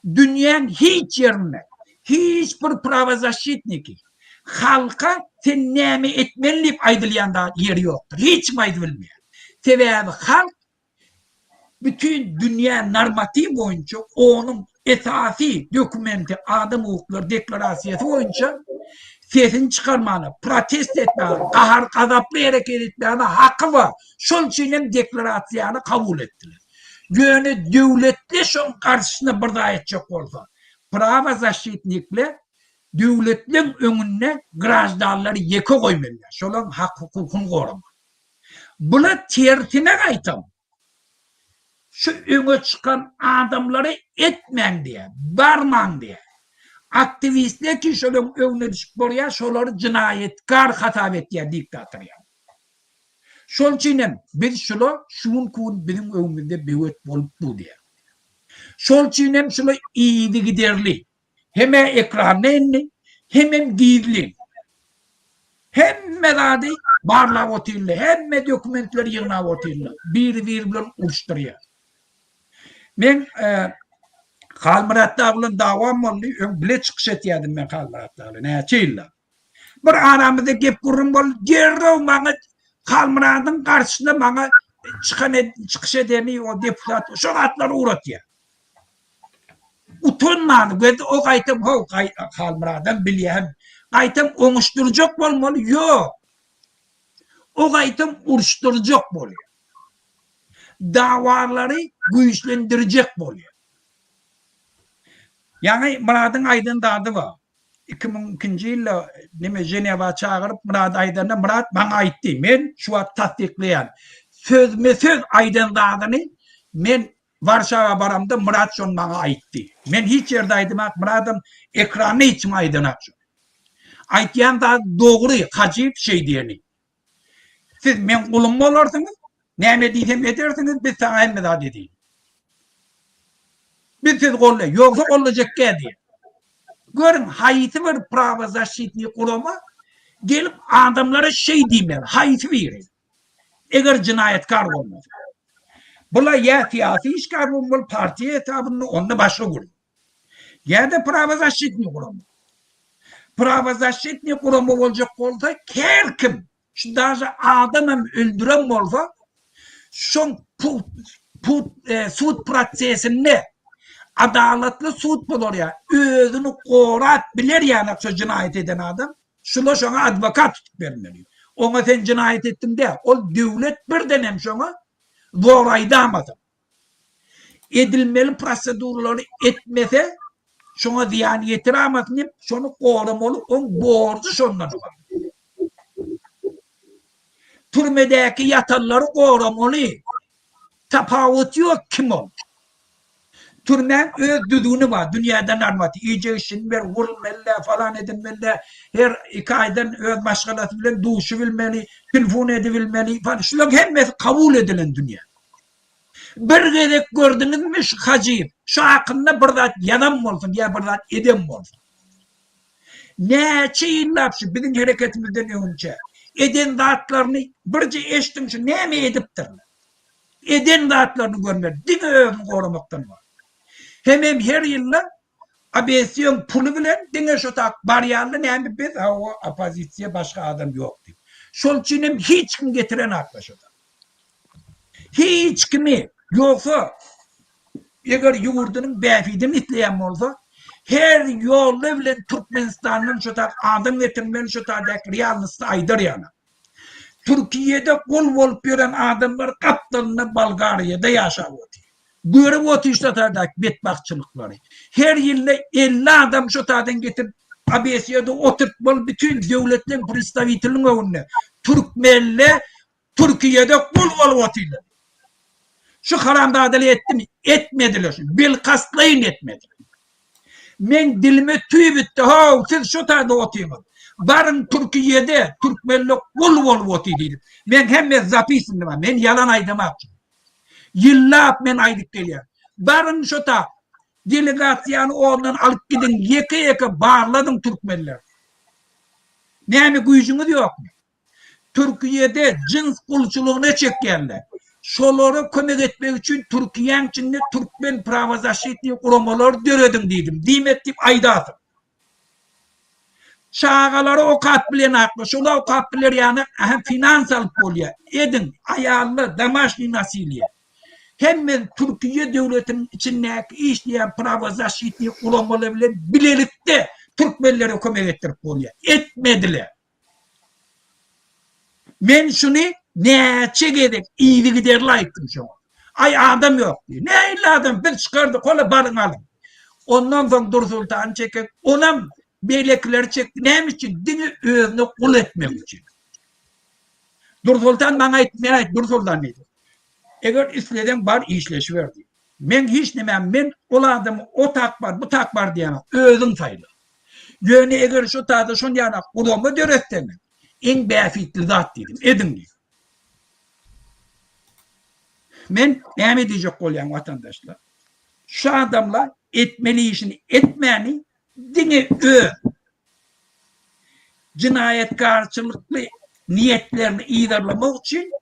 Dünýäň hiç ýerinde hiç bir prawozaşçitniki halka sen näme etmeli diýip aýdylýan zat ýeri ýokdur. Hiç kim aýdyp bilmeýär. Sebäbi halk bütin dünýä normatiw boýunça onuň esasy dokumenti adam hukuklary deklarasiýasy boýunça sesini çykarmana, protest etmäge, gahar-gazaply hereket etmäge haky bar. Şol üçin hem deklarasiýany kabul etdiler. Ýöne döwletli şoň garşysyna bir zat etjek bolsa, prawozaşitnikler döwletleň öňünde graždanlary ýeke goýmalylar, şolaň hak-hukukyny goramaly. Bular tersine gaýtam, şu öňe çykan adamlary etmäň diýýär, barmaň diýýär. Aktiwistler ki şolaň öňüne düşüp bolýar, şolary jynaýatkar hasap etýär diktator ýaly. Şol üçin hem biz şula şu günki gün biziň öňümizde böwet bolup dur diýýär. Şol üçin hem şula yzygiderli hem-ä ekranda indi, hemem gizlin. Hemme zady barlap otyrlar, hemme dokumentleri ýygnap otyrlar. Biri-biri bilen uruşdyrýar. Men e, Halmyrat dagy bilen dawam boldy. Öň bile çykyş etýärdim men Halmyrat dagy bilen näçe ýyllap. Bir aramyzda gep gürrüň boldy. Derrew maňa Halmyradyň garşysyna maňa çykan çykyş edeni o deputat şo zatlary ugratýar. Utanman gözi o gaýtam how Halmyradam bilýän. Gaýtam oňuşdyrjak bolmaly ýok. O gaýtam uruşdyrjak bolýar. Dawalary güýçlendirjek bolýar. Ýaňy Myradyň aýdan zady bar. 2002-nji ýylda neme Ženewa çagyryp Myrady aýdanda Myrat maňa aýtdy. Men şu wagt tassyklaýan. Sözme-söz aýdan zadyny men Warşawa baramda Myrat şony maňa aýtdy. Men hiç ýerde aýdymak Myradam ekranda hiç kim aýdanak şony. Aýtýan zady dogry Hajyýew şeý diýeni. Siz meň gulum bolarsyňyz, näme diýsem edersiňiz, biz saňa hemme zat edeýin. Biz sizi gollaýas, ýogsa gollajak däl diýen. Görüň, haýsy bir prawozaşitniý gurama gelip adamlara şeý diýmeli, haýsy biri? Eger jenaýatkar bolmasa. Bula ýa syýasy işgär bolmaly partiýa hesabynda, onda başga gürrüň. Ýa-da prawozaşitniý gurama. Prawozaşitniý gurama boljak bolsa, her kim, şu daže adamam öldüren bolsa, şoň. Put, e, sud prosesinde adalatly sud bolar ýa özüni gorap biler ýaly şu jenaýat eden adam şula şoňa adwokat tutup bermeli. Oňa sen jenaýat etdiň dä, ol döwlet birden hem şoňa zor aýdamasyn. Edilmeli proseduralary etmese şoňa zyýan ýetiramasyn diýip şony goramaly, oň borjy şondan ybarat. Türmedäki ýatanlary goramaly. Tapawuty ýok kim ol. Türmäň öz düzgüni bar, dünýäde normaty. Iýjek işini ber, gurulmaly-dä, falan edilmeli-dä, her iki aýdan öz maşgalasy bilen duşubilmeli, telefon edibilmeli, falan. Şularyň hemmesi kabul edilen dünýä. Bir gezek gördüňizmi şu Hajyýew şu hakynda bir zat ýazan bolsun ýa bir zat eden bolsun. Näçe ýyllap şu biziň hereketimizden öňünçä eden zatlaryny birje eşdiň şu näme edipdirler. Eden zatlaryny görmeli diňe özüni goramakdan bar. Hemem her ýylda ABS-iň puly bilen diňe şu tak barýarlar näme biz hawa oppozisiýa başga adam ýok diýip. Şol üçin hem hiç kim getirenaklar şu tak. Hiç kimi, ýogsa, eger ýurdunyň bähbidini isleýän bolsa, her ýoly bilen Türkmenistandan şu tak adam getirmeli, şu taýdaky realnysty aýdar ýaly. Türkiýede gul bolup ýören adamlar gapdalynda Bolgariýada ýaşap otyr. Görüp otyr şu taýdaky betbagtçylyklary. Her ýylda 50 adam şu taýdan getirip ABS-de oturtmaly bütin döwletleň predstawiteliniň öňünde. Türkmenle Türkiýede gul bolup otyrlar. Şu haramzadaly etdimi? Etmediler şuny. Bilkastlaýyn etmediler. Men dilime tüý bitdi. How, siz şu taýda otyňyz. Baryň Türkiýede türkmenler gul bolup otyr diýdim. Men hemme zapisinde bar. Men ýalan aýdamak. Ýyllap men aýdyp gelýän. Baryň şu ta delegasiýany ondan alyp gidiň, ýeke-ýeke barladyň türkmenler. Näme güýjüňiz ýokmy? Türkiýede jyns gulçulygyna çekýänler. Şolara kömek etmek üçin Türkiýäň içinde türkmen prawozaşitniý guramalar dörediň diýdim. Diýmek diýip aýdasyň. Çagalary okap bilenaklar, şolar okap biler ýaly hem finans alyp bolýar. Ediň, aýallar, domaşniý nasilýe. Hemme Türkiýe döwletiniň içindäki işleýän prawozaşitniý guramalar bilen bilelikde türkmenlere kömek etdirip bolýar. Etmediler. Men şuny näçe gezek yzygiderli aýtdym şoňa. Aý adam ýok diýdi. Nähili adam biz çykardyk hola baryň alyň. Ondan soň Dursultany çeken, onam beýlekileri çekdi. Näme üçin? Diňe özüne gul etmek üçin. Dursultan maňa aýtdy, men aýtdym Dursultan diýdi. Eger isleseň bar işleşiber diýdi. Men hiç näme men ol adamy o tak bar, bu tak bar diýemok. Özüň saýla. Ýöne eger şu taýda şon ýaly gurama döretseňiz, iň bähbitli zat diýdim, ediň diýdim. Men näme diýjek bolýan watandaşlar? Şu adamlar etmeli işini etmäni diňe öz jenaýatkarçylykly niýetlerini yzarlamak üçin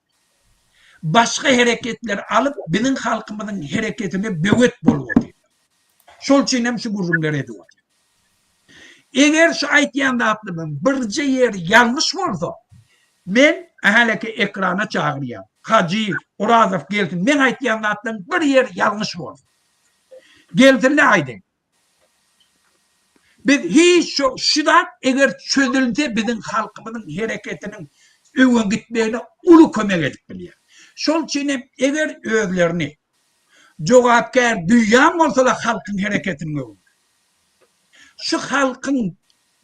başga hereketleri alyp biziň halkymyzyň hereketine böwet bolup otyr. Şol üçin hem şu gürrüňleri edip otyr. Eger şu aýtýan zatlarymyň birje ýeri ýalňyş bolsa, men häleki ekrana çagyrýan. Hajyýew, Orazow gelsin, meň aýtýan zatlarym bir ýeri ýalňyş bolsa. Gelsinler aýdaýyn. Biz hiç şu, şu zat eger çözülse biziň halkymyzyň hereketiniň öňe gitmegine uly kömek edip bilýär. Şol üçin hem eger özlerini jogapkär duýýan bolsalar halkyň hereketiniň öňünde. Şu halkyň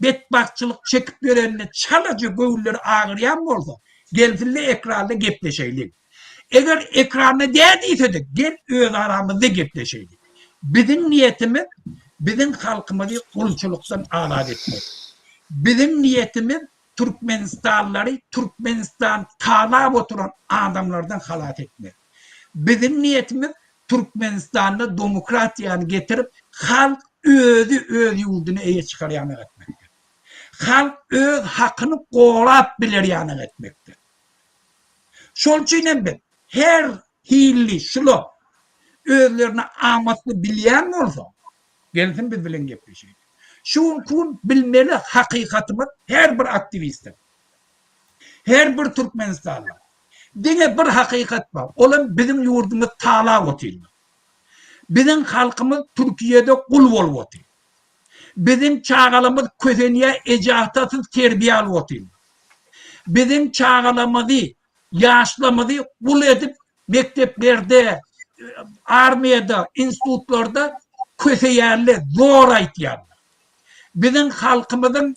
betbagtçylyk çekip ýörenine çalaja göwünleri agyrýan bolsa, gelsinler ekranda gepleşeýliň. Eger ekranda däl diýse-de, gel öz aramyzda gepleşeýlik. Biziň niýetimiz biziň halkymyzy gulçulykdan azat etmek. Biziň niýetimiz türkmenistanlylary Türkmenistan talap oturan adamlardan halas etmek. Biziň niýetimiz Türkmenistanda domokratiýany getirip halk özi öz ýurdyna eýe çykar ýanak etmekdir. Halk öz hakyny gorap biler ýanak etmekdir. Şol üçin hem biz her hilli şular özlerine amatly bilýän bolsa gelsin biz bilen gepleşeýin. Şu günki gün bilmeli hakykatymyz her bir aktiwistiň, her bir türkmenistanly. Diňe bir hakykat bar, olam biziň ýurdumyz talap otyrlar. Biziň halkymyz Türkiýede gul bolup otyr. Biziň çagalarymyz kösenýär eje-atasyz terbiýe alyp otyrlar. Biziň çagalarymyzy, ýaşlarymyzy gul edip mekdeplerde, armiýada, institutlarda köseýärler, zor aýtýarlar. Biziň halkymyzyň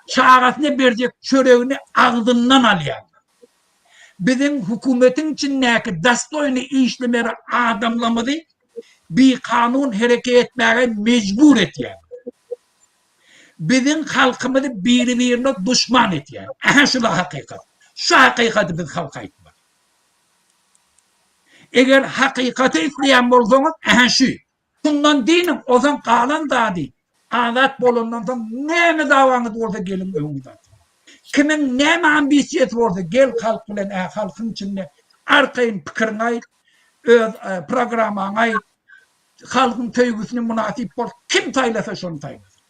çagasyna berjek çöregini agzyndan alýarlar. Biziň hökümetiň içindäki dostoýny işlemeli adamlarymyzy bikanun hereket etmäge mejbur etýärler. Biziň halkymyzy biri-birine duşman etýär. Ähä şula hakykat. Şu hakykaty biz halka aýtmaly. Eger hakykaty isleýän bolsaňyz, ähä şu. Şundan dynyň, ozan galan zady azat bolandan soň näme dawaňyz bolsa geliň öňüňize atyň. Kimiň näme ambisiýasy bolsa gel halk bilen ä halkyň içinde arkaýyn pikiriňi aýt, öz programmaňy aýt, halkyň söýgüsine mynasyp bol, kim saýlasa şony saýlasyn.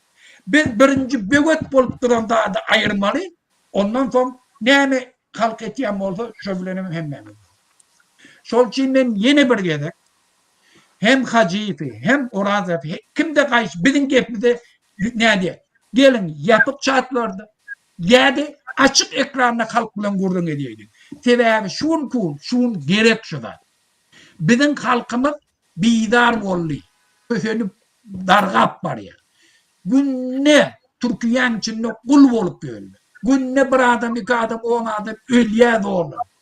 Biz birinji böwet bolup duran zady aýyrmaly, ondan soň näme halk etýän bolsa şo bilenem hemmämiz. Şol üçin men ýene bir gezek Hem Hajyýewi, hem Orazowy, kimde gaýyş biziň gepimize nädýär? Geliň, ýapyk çatlarda ýa-da açyk ekranda halk bilen gürrüň edýäýdik. Sebäbi şu günki gün, şu gün gerek şu zat. Biziň halkymyz bizar boldy, kösenip, dargap barýar. Günde Türkiýäň içinde gul bolup ýörler. Günde bir adam, iki adam, on adam ölýär zorlanyp.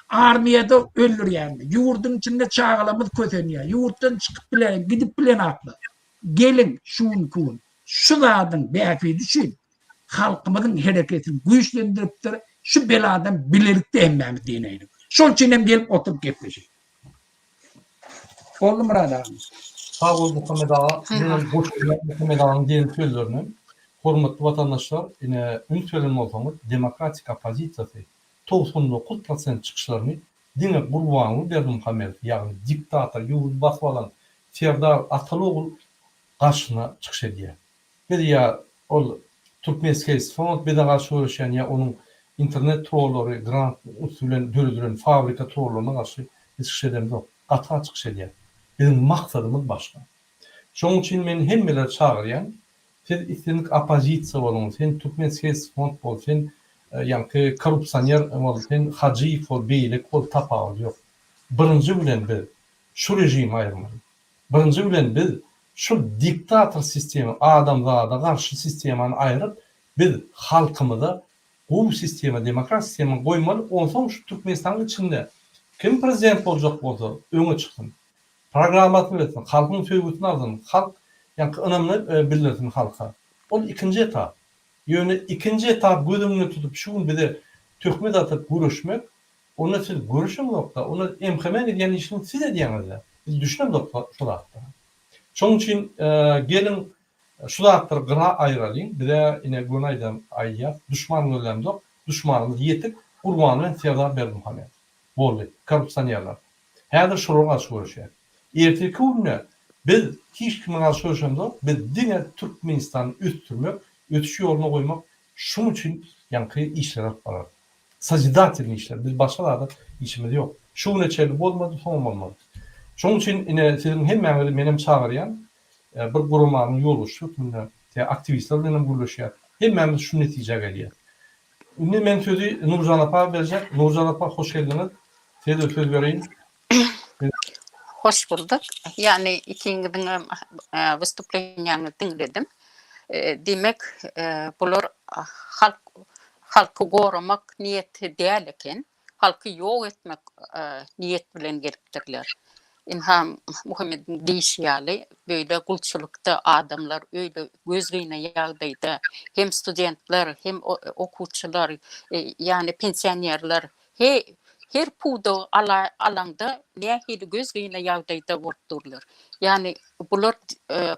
Armiýada öldürýärler. Ýurduň içinde çagalarymyz kösenýär. Ýurtdan çykyp bilen, gidip bilenaklar. Geliň şu günki gün şu zadyň bähbidi üçin halkymyzyň hereketini güýçlendiripdir. Şu beladan bilelikde hemmämiz dineýlik. Şol üçin hem gelip oturyp gepleşeýlik. Boldy Myrat aga. Sag bol Muhammet aga. Menem goşulýan Muhammet aganyň diýen sözlerine. Hormatly watandaşlar, ine üns beren bolsaňyz demokratik oppozisiýasy 99 prosent çykyşlaryny diňe Gurbanguly Berdimuhamedow, ýagny diktator, ýurdy basyp alan Serdar ataly ogul garşyna çykyş edýär. Biz ýa ol Turkmenskeýs front bize garşy göreşýän ýa onuň internet trollary grant üsti bilen döredilen fabrika trollaryna garşy biz çykyş edemzok. Gaty çykyş edýäs. Biziň maksadymyz başga. Şonuň üçin men hemmeleri çagyrýan, siz islendik oppozisiýa boluň, sen Turkmenskeýs front bol, sen ýaňky korrupsioner bol, sen Hajyýew bol, beýleki bol tapawudy ýok. Birinji bilen biz şu režimi aýyrmaly. Birinji bilen biz şu diktator sistema, adamzada garşy sistemany aýryp, biz halkymyza gowy sistema, demokratik sistema goýmaly, onsoň şu Türkmenistanyň içinde kim prezident boljak bolsa öňe çyksyn, programmasyny bersin, halkyň söýgüsini alsyn, halk ýaňky ynamyny bildirsin halka. Ol ikinji etap. Ýöne ikinji etap göz öňünde tutup şu gün bize töhmet atyp göreşmek, Onda siz görüşeňzokda, onda MHM-iň edýän işini siz edýäňizle. Biz düşünemzok şu zatlara. Şonuň üçin geliň şu zatlary gyra aýyralyň. Bize ine göni aýdan aýdýas, duşman gözlämzok, duşmanymyz ýetik, Gurban bilen Serdar Berdimuhamedow. Boldy. Korrupsionerler. Häzir şolara garşy göreşýäs. Ertirki günde biz hiç kime garşy göreşemzok, biz diňe Türkmenistany ösdürmek, ösüş ýoluna goýmak, şuň üçin ýaňky işleri alyp bararys. Sozidatelnyý işler. Biz başga zada işimiz ýok. Şu güne çenli bolmady, soňam bolmaz. Şonuň üçin ine siziň hemmäňizi menem çagyrýan, bir guramanyň ýolbaşçysy hökmünde, tä aktiwistler bilen hem gürleşýäs. Hemmämiz şu netijä gelýäs. Indi men sözi Nurjan apa berjek. Nurjan apa hoş geldiňiz. Size-de söz bereýin. Hoş bulduk. Ýagny ikiňiziňem wystuplenýaňyzy diňledim. Diýmek, bular halk halky goramak niýeti däl eken, halky ýok etmek niýet bilen gelipdirler. Ynha, Muhammediň diýşi ýaly, beýle gulçulykda adamlar öýle gözgyny ýagdaýda hem studentler, hem okuwçylar, ýagny pensionerler He, her pudagy ala, alaňda nähili gözgyny ýagdaýda bolup durlar. Ýagny bular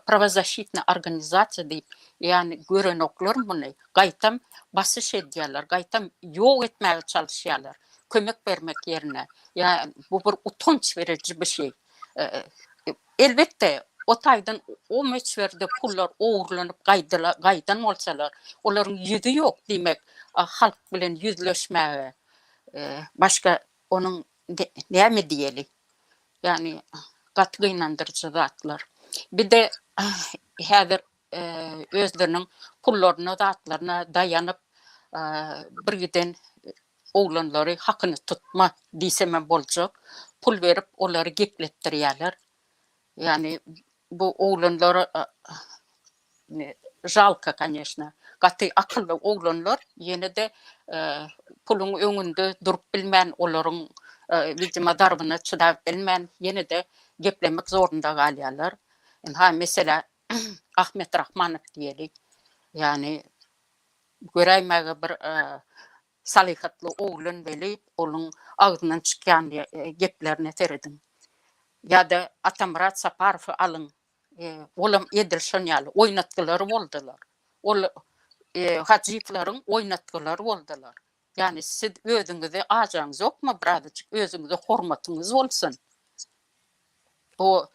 prawozaşitnyý organizasiýa diýip, ýagny görenoklar muny, gaýtam basyş edýärler, gaýtam ýok etmäge çalyşýarlar, kömek bermek ýerine. Ýa bu bir utanç beriji bir şey. Elbetde, o taýdan o möçberde pullar ogurlanyp gaýdyla, gaýdan bolsalar, olaryň ýüzi ýok diýmek, halk bilen ýüzleşmäge. Başga onuň näme diýeli? Ýagny gaty gynandyryjy zatlar. Bir-de häzir özleriniň pullaryna, zatlaryna daýanyp bir giden oglanlary hakyny tutma diýsemem boljak, pul berip olary gepletdirýärler. Ýagny bu oglanlar žalko koneşno. Gaty akylly oglanlar ýene-de puluň öňünde durup bilmän olaryň widimo zarbyna çydap bilmän ýene-de geplemek zorunda galýarlar. Ynha meselä Ahmet Rahmanow diýeli. Ýagny göräýmäge bir salyhatly oglan weli onuň agzyndan çykýan geplerine serediň. Ýa-da Atamyrat Saparowy alyň. Olam edil şon ýaly oýnatgylary boldular. Ol Hajyýewleriň oýnatgylary boldular. Ýagny siz özüňizi ajaňyzokmy birazajyk özüňize hormatyňyz bolsun. Bu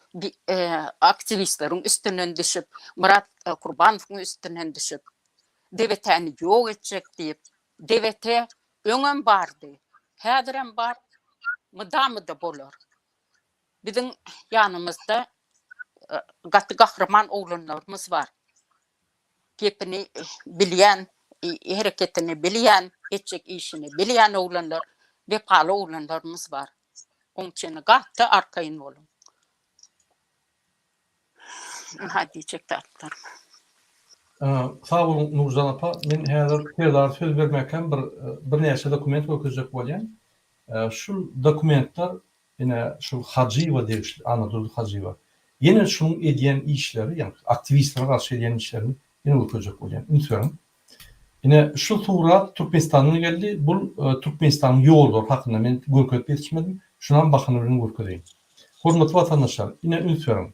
aktiwistleriň üstünden düşüp, Myrat Kurbanowyň üstünden düşüp, DWT-ni ýok etjek diýip, DWT öňem bardy, häzirem bar, mydama-da bolar. Biziň ýanymyzda gaty gahryman oglanlarymyz bar. Gepini bilýän, hereketini bilýän, etjek işini bilýän oglanlar, wepaly oglanlarymyz bar. Oň üçin gaty arkaýyn boluň. Ynha diýjek zatlarym. Sag boluň Nurjan apa. Men häzir Serdara söz bermäkäm bir birnäçe dokument görkezjek bolýan. Şul dokumentler ine şul Hajyýewa degişli, Annadurdy Hajyýewa. Ýene şunuň edýän işleri, ýagny aktiwistlere garşy edýän işlerini ýene görkezjek bolýan. Üns beriň. Ine şu surat Türkmenistandan geldi. Bul Türkmenistanyň ýollary hakynda men görkezip ýetişmedim. Şunam bahana bilen görkezeýin. Hormatly watandaşlar, ine üns beriň.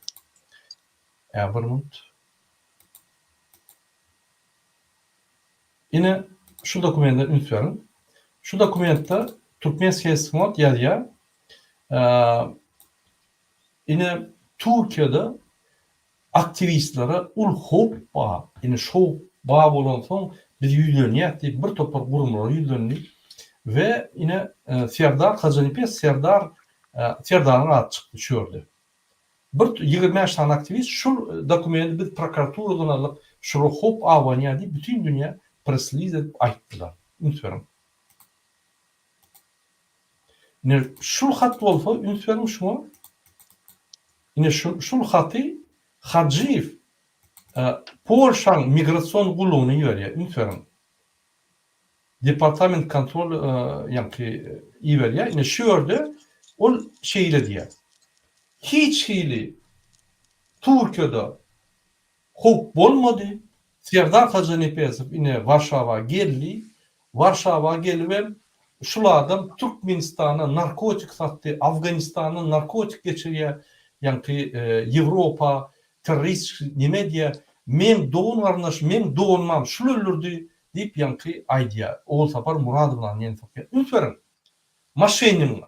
Ä bir minut. Ine şu dokumente üns beriň. Şu dokumentde Türkmenskiý Hesmot ýazýar. Ine Türkiýede Aktiwistlere uly howp bar. Ine şo bar bolansoň biz ýüzlenýäs diýip bir topar guramalara ýüzlendi we ine Serdar Hajynepes Serdar Serdaryň ady çykdy şu ýerde. Bir 25 sany aktiwist şul dokumenti biz prokuraturadan aldyk şulara howp abanýar diýip bütin dünýä press-release edip aýtdylar. Üns beriň. Ine şul hat bolsa üns beriň şuňa. Ine şu şul haty Hajyýew Polşaň migrasion gullugyna iberýär. Üns beriň. Departament kontrol ýaňky iberýär. Ine şu ýerde ol şeýle diýýär. Hiç hili Türkiýede Howp bolmady. Serdar Hajynepesow ine Warşawa geldi. Warşawa gelibem şul adam Türkmenistana narkotik satdy, Afganistandan narkotik geçirýär, ýaňky Ýewropa terrorist neme edýär, meň dogan garyndaş, meň doganymam şul öldürdi diýip ýaňky aýdýar. Ogulsapar Muradownany ýene sokýar. Üns beriň. Moşennigiň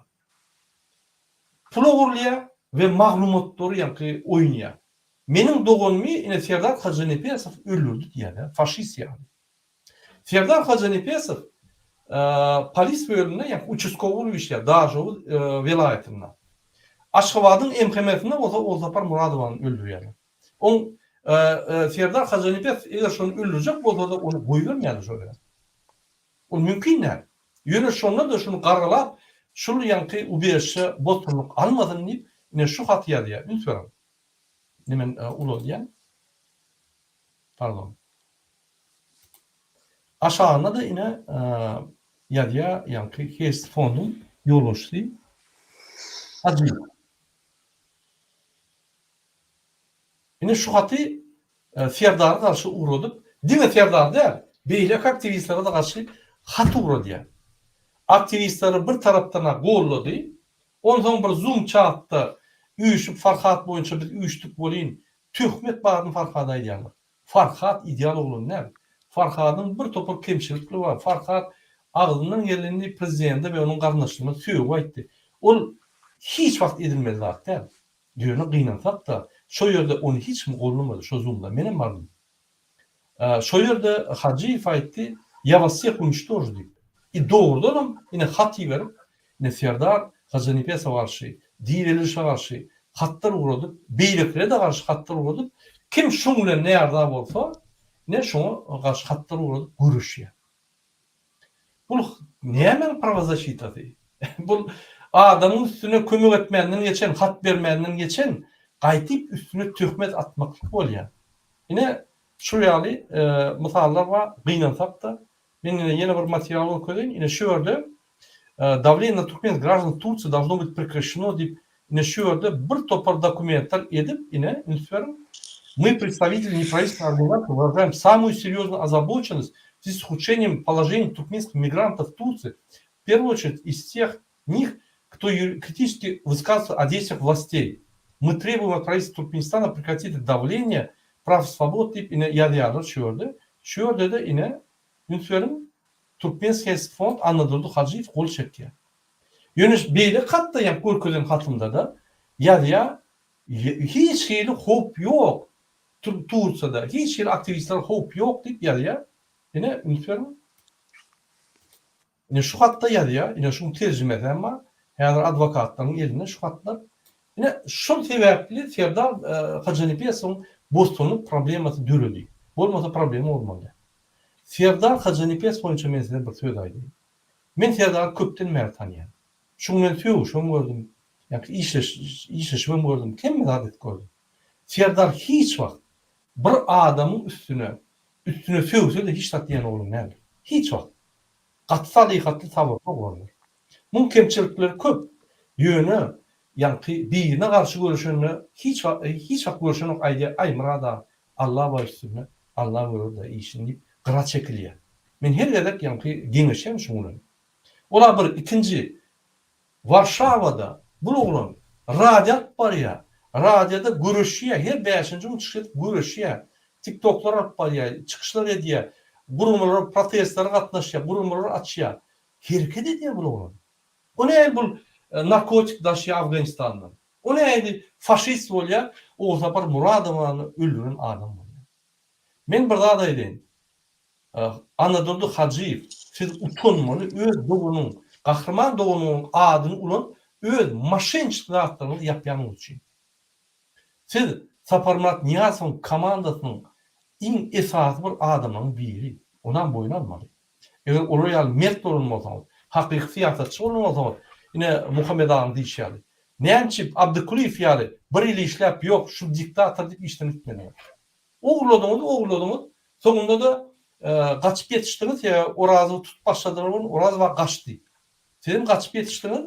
pul ogurlaýar we maglumatlary ýaňky oýnaýar. Meniň doganymy ine Serdar Hajynepesow öldürdi diýýär-dä, faşist ýaly. Serdar Hajynepesow polis bölüminde ýa uçastkowy bolup işleýär Daşoguz welaýatynda. Aşgabadyň MHM-sinde bolsa Ogulsapar Muradowany öldürýärler. Oň Serdar Hajynepesow eger şony öldürjek bolsa-da ony goýbermeýärler şo ýere. Ol mümkin däl. Ýöne şonda-da şuny gargalap, şul ýaňky ubežişe bosgunlyk almasyn diýip, ine şu haty ýazýar. Üns beriň. Indi men ulaldýan. Pardon. Aşagynda-da ine ýazýar ýaňky Hest fonduň ýolbaşçysy Hajyýew. Ine şu haty Serdara garşy ugradyp, diňe Serdar däl, beýleki aktiwistlere-de garşy hat ugradýar. Aktiwistleri bir tarapdan-a gollady, onsoň bir zoom çatda üýşüp Farhat boýunça biz üýşdük welin, töhmet baryny Farhada aýdýarlar. Farhat ideal oglan däl. Farhadyň bir topar kemçilikleri bar. Farhat agzyndan gelenini prezidente we onuň garyndaşlaryna sögüp aýtdy. Ol hiç wagt edilmeli zat däl. Ýöne gynansak-da, şo ýerde ony hiç kim gollamady, şo zoomda. Menem bardym. Şo ýerde Hajyýew aýtdy, Ýa was wseh uniçtožu diýip. I dogrudanam ine hat iberip, ine Serdar Hojanepesowa garşy, Direlişe garşy hatlar ugradyp, beýlekilere-de garşy hatlar ugradyp, kim şuň bilen näarza bolsa, ine şoňa garşy hatlar ugradyp göreşýär. Bul nämäň prawozaşitasy? Bul adamyň üstüne kömek etmänden geçen, hat bermänden geçen, gaýtyp üstüne töhmet atmaklyk bolýar. Ine, şu ýaly mysallar bar, gynansak-da. Men ine ýene bir material görkezeýin. Ine şu ýerde Dawleniýe na türkmen graždan Tursiýa dawno byt prekraşeno diýip, ine şu ýerde bir topar dokumentler edip, ine üns beriň. Мы, представители неправительственной организации, выражаем самую серьезную озабоченность в связи с ухудшением положения туркменских мигрантов в Турции, в первую очередь из тех них, кто критически высказывается о действиях властей. Мы требуем от правительства Туркменистана прекратить давление прав свобод diýip ine ýazýarlar şu ýerde. Şu ýerde-de ine üns beriň Turkmenskiý fond Annadurdy Hajyýew gol çekýär. Ýöne beýleki hatda ýa görkezen hatymda-da ýazýar hiç hili howp ýok Tursiýada hiç hili aktiwistlere howp ýok diýip ýazýar. Ine üns beriň. Ine şu hatda ýazýar, ine şuň terjimesi hem bar. Häzir adwokatlaryň elinde şu hatlar. Ine şol sebäpli Serdar Hojanepesowyň bosgunlyk problemasy döredi. Bolmasa problema bolmaly däl. Serdar Hojanepesow boýunça men size bir söz aýdaýyn. Men Serdary köpden bäri tanýan. Şuň bilen sögüşibem gördüm, ýa-ki işleşibem gördüm, hemme zat edip gördüm. Serdar hiç wagt bir adamyň üstüne üstüne sögse-de hiç zat diýen oglan däldir. Hiç wagt. Gaty salyhatly sabyrly oglandyr. Muň kemçilikleri köp. Ýöne ýaňky birine garşy göreşende hiç wagt hiç wagt göreşenok aýdýar aý Myrat aga Alla bar üstünde Alla görerde işini diýip gyra çekilýär. Men her gezek ýaňky geňeşýän şuň bilen. Ola bir ikinji Warşawada bul oglan radio alyp barýar. Radioda göreşýär, her bäşinji gün çykyş edip göreşýär. Tiktoklar alyp barýar, çykyşlar edýär, guramalara, protestlere gatnaşýar, guramalar açýar. Hereket edýär bul oglan. O nähili bul narkotik daşýar Afganistandan? O nähili faşist bolýar, Ogulsapar Muradowany öldüren adam bolýar. Men bir zat aýdaýyn. Annadurdy Hajyýew, siz utanmaly öz doganyň, gahryman doganyňyň adyny ulanyp öz moşençik zatlaryňyzy ýapýanyňyz üçin. Siz Saparmyrat Nyýazowyň komandasynyň iň esasy bir adamlaryň biri. Onam boýun almaly. Eger olar ýaly mert bolan bolsaňyz, hakyky syýasatçy bolan bolsaňyz, ine Muhammet agaň diýşi ýaly, näme üçin Abdykulyýew ýaly bir ýyl işläp ýok şu diktator diýip işden gitmediňiz. Ogurladyňyz, ogurladyňyz, soňunda-da gaçyp ýetişdiňiz, sebäbi Orazowy tutup başladylar welin, Orazow aga gaçdy. Sizem gaçyp ýetişdiňiz,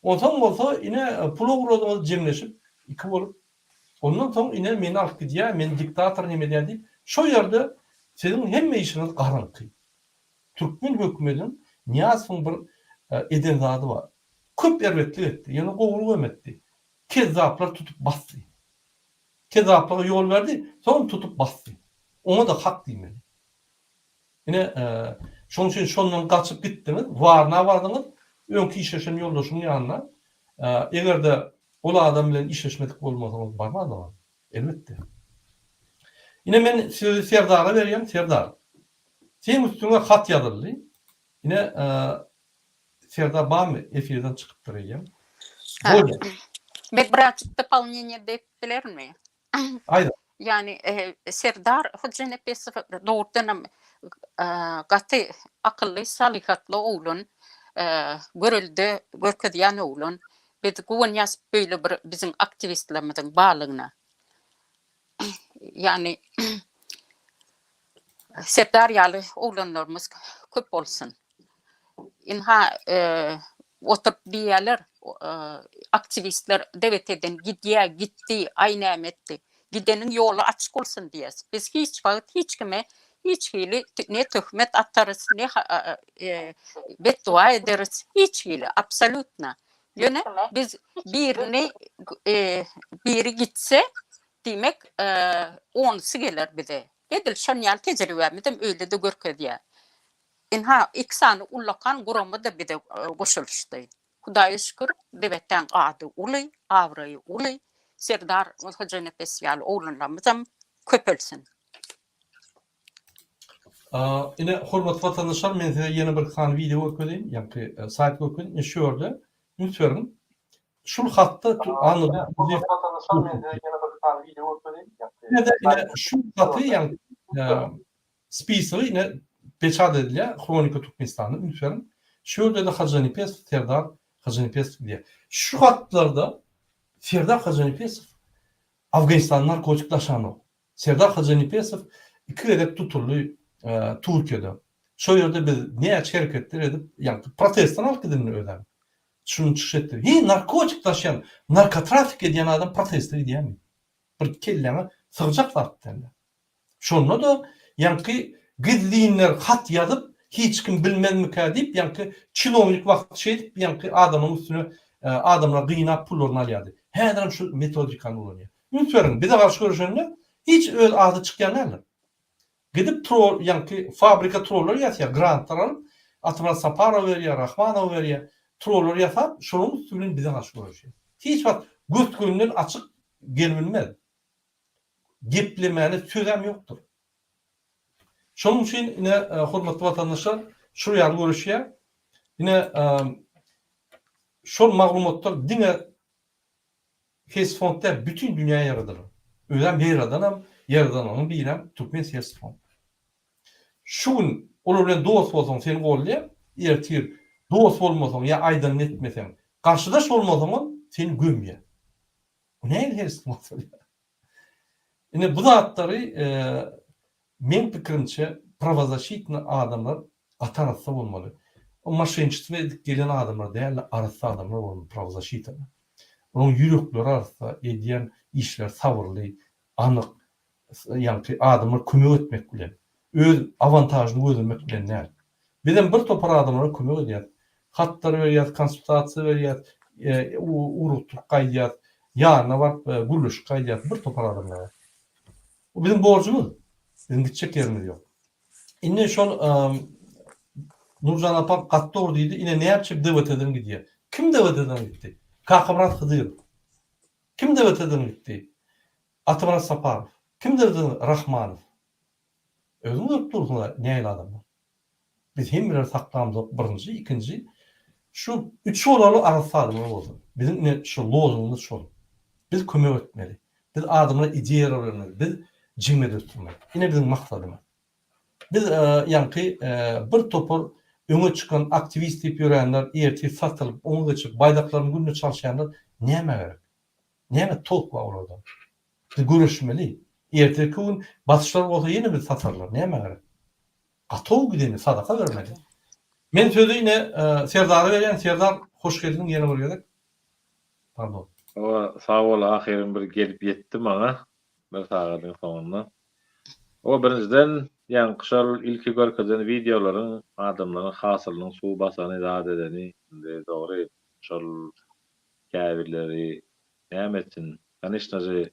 onsoň bolsa ine pul ogurladyňyz jemleşip, iki bolup. Ondan soň ine meni alyp gidýär, meni diktator neme edýär diýip, şo ýerde siziň hemme işiňiz garaňky. Türkmen hökümediniň Nyýazowyň bir eden zady bar. Köp erbetlik etdi, ýöne gowulyk hem etdi. Kezzaplar tutup basdy. Kezzaplyga ýol berdi, soňam tutup basdy. Oňa-da hak diýmeli. Ine, şonuň üçin şondan gaçyp gitdiňiz, Warna bardyňyz, öňki işleşen ýoldaşyň ýanyna. Eger-de ol adam bilen işleşmedik bolmasaňyz barmazdyňyz, elbetde. Ine, men sözi Serdara berýän, Serdar, seň üstüňe hat ýazyldy. Ine, Serdar barmy? Efirden çykypdyr eýýäm. Bolýar. Men birazjyk dopolneniýe berip bilermi? Aýdyň. Ýani Serdar Hojanepesow dogrudanam gaty akylly, salyhatly oglan, görelde görkezýän oglan. Biz guwanýas beýle bir biziň aktiwistlerimiziň barlygyna. Ýani Serdar ýaly oglanlarymyz köp bolsun. Ynha, oturyp diýýärler, aktiwistler DWT-den gidýär, gitdi, aý näme etdi. Gideniň ýoly açyk bolsun diýýäs. Biz hiç wagt hiç kime hiç hili ne töhmet atarys, ne betdua ederis, hiç hili, absolýutno. Ýöne biz birini biri gitse, diýmek, onusy geler bize. Edil şon ýaly tejribämizem öýle-de görkezýär. Ynha, iki sany ullakan gurama-da bize goşulyşdy. Hudaýa şükür, Debetdäň ady uly, abraýy uly, Serdar Hojanepes ýaly oglanlarymyzam köpelsin. Ine, hormatly watandaşlar, men size ýene bir sany wideo görkezeýin, ýaňky saýt görkezeýin. Ine şu ýerde üns beriň. Şul hatda Ine şu haty ýaňky spisogy ine peçat edilýär Hronika Türkmenistanda üns beriň. Şu ýerde-de Hajynepesow Serdar Hajynepesow diýýär. Şu hatlarda Serdar Hajynepesow Afganistana narkotik daşanok. Serdar Hajynepesow iki gezek tutuldy Türkiýede. Şo ýerde biz näçe hereketler edip, ýaňky protestden alyp gidildi özem. Şuny çykyş etdi. Heý, narkotik daşýan, narkotrafik edýän adam proteste gidýärmi? Bir kelläňe sygjak zat däl. Şonda-da ýaňky gizlinler hat ýazyp, hiç kim bilmezmikä diýip, ýaňky çinownik wagty şeýdip, ýaňky adamlaryň üstüne adamlary gynap pullaryny alýardy. Häzirem şu metodikany ulanýar. Üns beriň, bize garşy göreşende hiç öz ady çykýan däldir. Gidip trol, ýaňky fabrika trollar ýasýar, grantlar alyp, Atamyrat Saparowa berýär, Rahmanowa berýär, trollar ýasap, şolaryň üsti bilen bize garşy göreşýär. Hiç wagt gös-gönden açyk gelibilmez. Geplemäne sözem ýokdur. Şonuň üçin ine hormatly watandaşlar şul ýaly göreşýär. Ine şol maglumatlar diňe Hesfond däl bütin dünýä ýaradylar. Özem ýaradanam, ýaradanlaryň birem Türkmen Hesfond. Şu gün olar bilen dost bolsaň seni goldaýar, ertir dost bolmasaň ýa aýdanyny etmeseň, garşydaş bolmasaňam seni gömýär. Bu nähili Hesfond bolýar? Ine bu zatlary Meň pikirimçe prawozaşitny adamlar gaty arassa bolmaly. O moşenniçestwo edip gelen adamlar dälde arassa adamlar bolmaly prawozaşitada. Olaryň ýürekleri arassa, edýän işleri sabyrly, anyk, ýaňky adamlara kömek etmek bilen, öz awantažyny gözlemek bilen däl. Bizem bir topar adamlara kömek edýäs. Hatlar berýäs, konsultasiýa berýäs, ugrukdyryp gaýdýas, ýanyna baryp gürleşip gaýdýas bir topar adamlara. Bu biziň borjumyz. Biziň gitjek ýerimiz ýok. Indi şol Nurjan apa gaty dogry diýdi. Ine näçe DWT-den gidýär. Kim DWT-den gitdi? Kakamyrat Hydyrow. Kim DWT-den gitdi? Atamyrat Saparow. Kim DWT-den? Rahmanow. Özüň görüp dursuň-a nähili adamlar. Biz hemmeleri saklamzok birinji, ikinji şu üç bolaly arassa adamlar bolsun. Biziň ine şu lozungymyz şol. Biz kömek etmeli. Biz adamlara ideýalar bermeli. Biz jemgyýet ösdürmeli. Ine biziň maksadymyz. Biz ýaňky bir topar öňe çykan aktiwist diýip ýörenler ertir satylyp, oňa geçip baýdaklaryny günde çalyşýanlar nämä gerek? Näme tolk bar olardan? Biz göreşmeli. Ertirki gün basyşlar bolsa ýene bizi satarlar. Nämä gerek? Gatow gideni sadaka bermeli. Men sözi ine Serdara berýän. Serdar hoş geldiň ýene bir gezek. Pardon. Hawa sag bol ahyryn bir gelip ýetdi maňa bir sagadyň soňunda. Hawa birinjiden ýaňky şol ilki görkezen wideolaryň adamlaryň hasylynyň suw basany zat edeni indi dogry şol käbirleri näme etsin kanyşnaže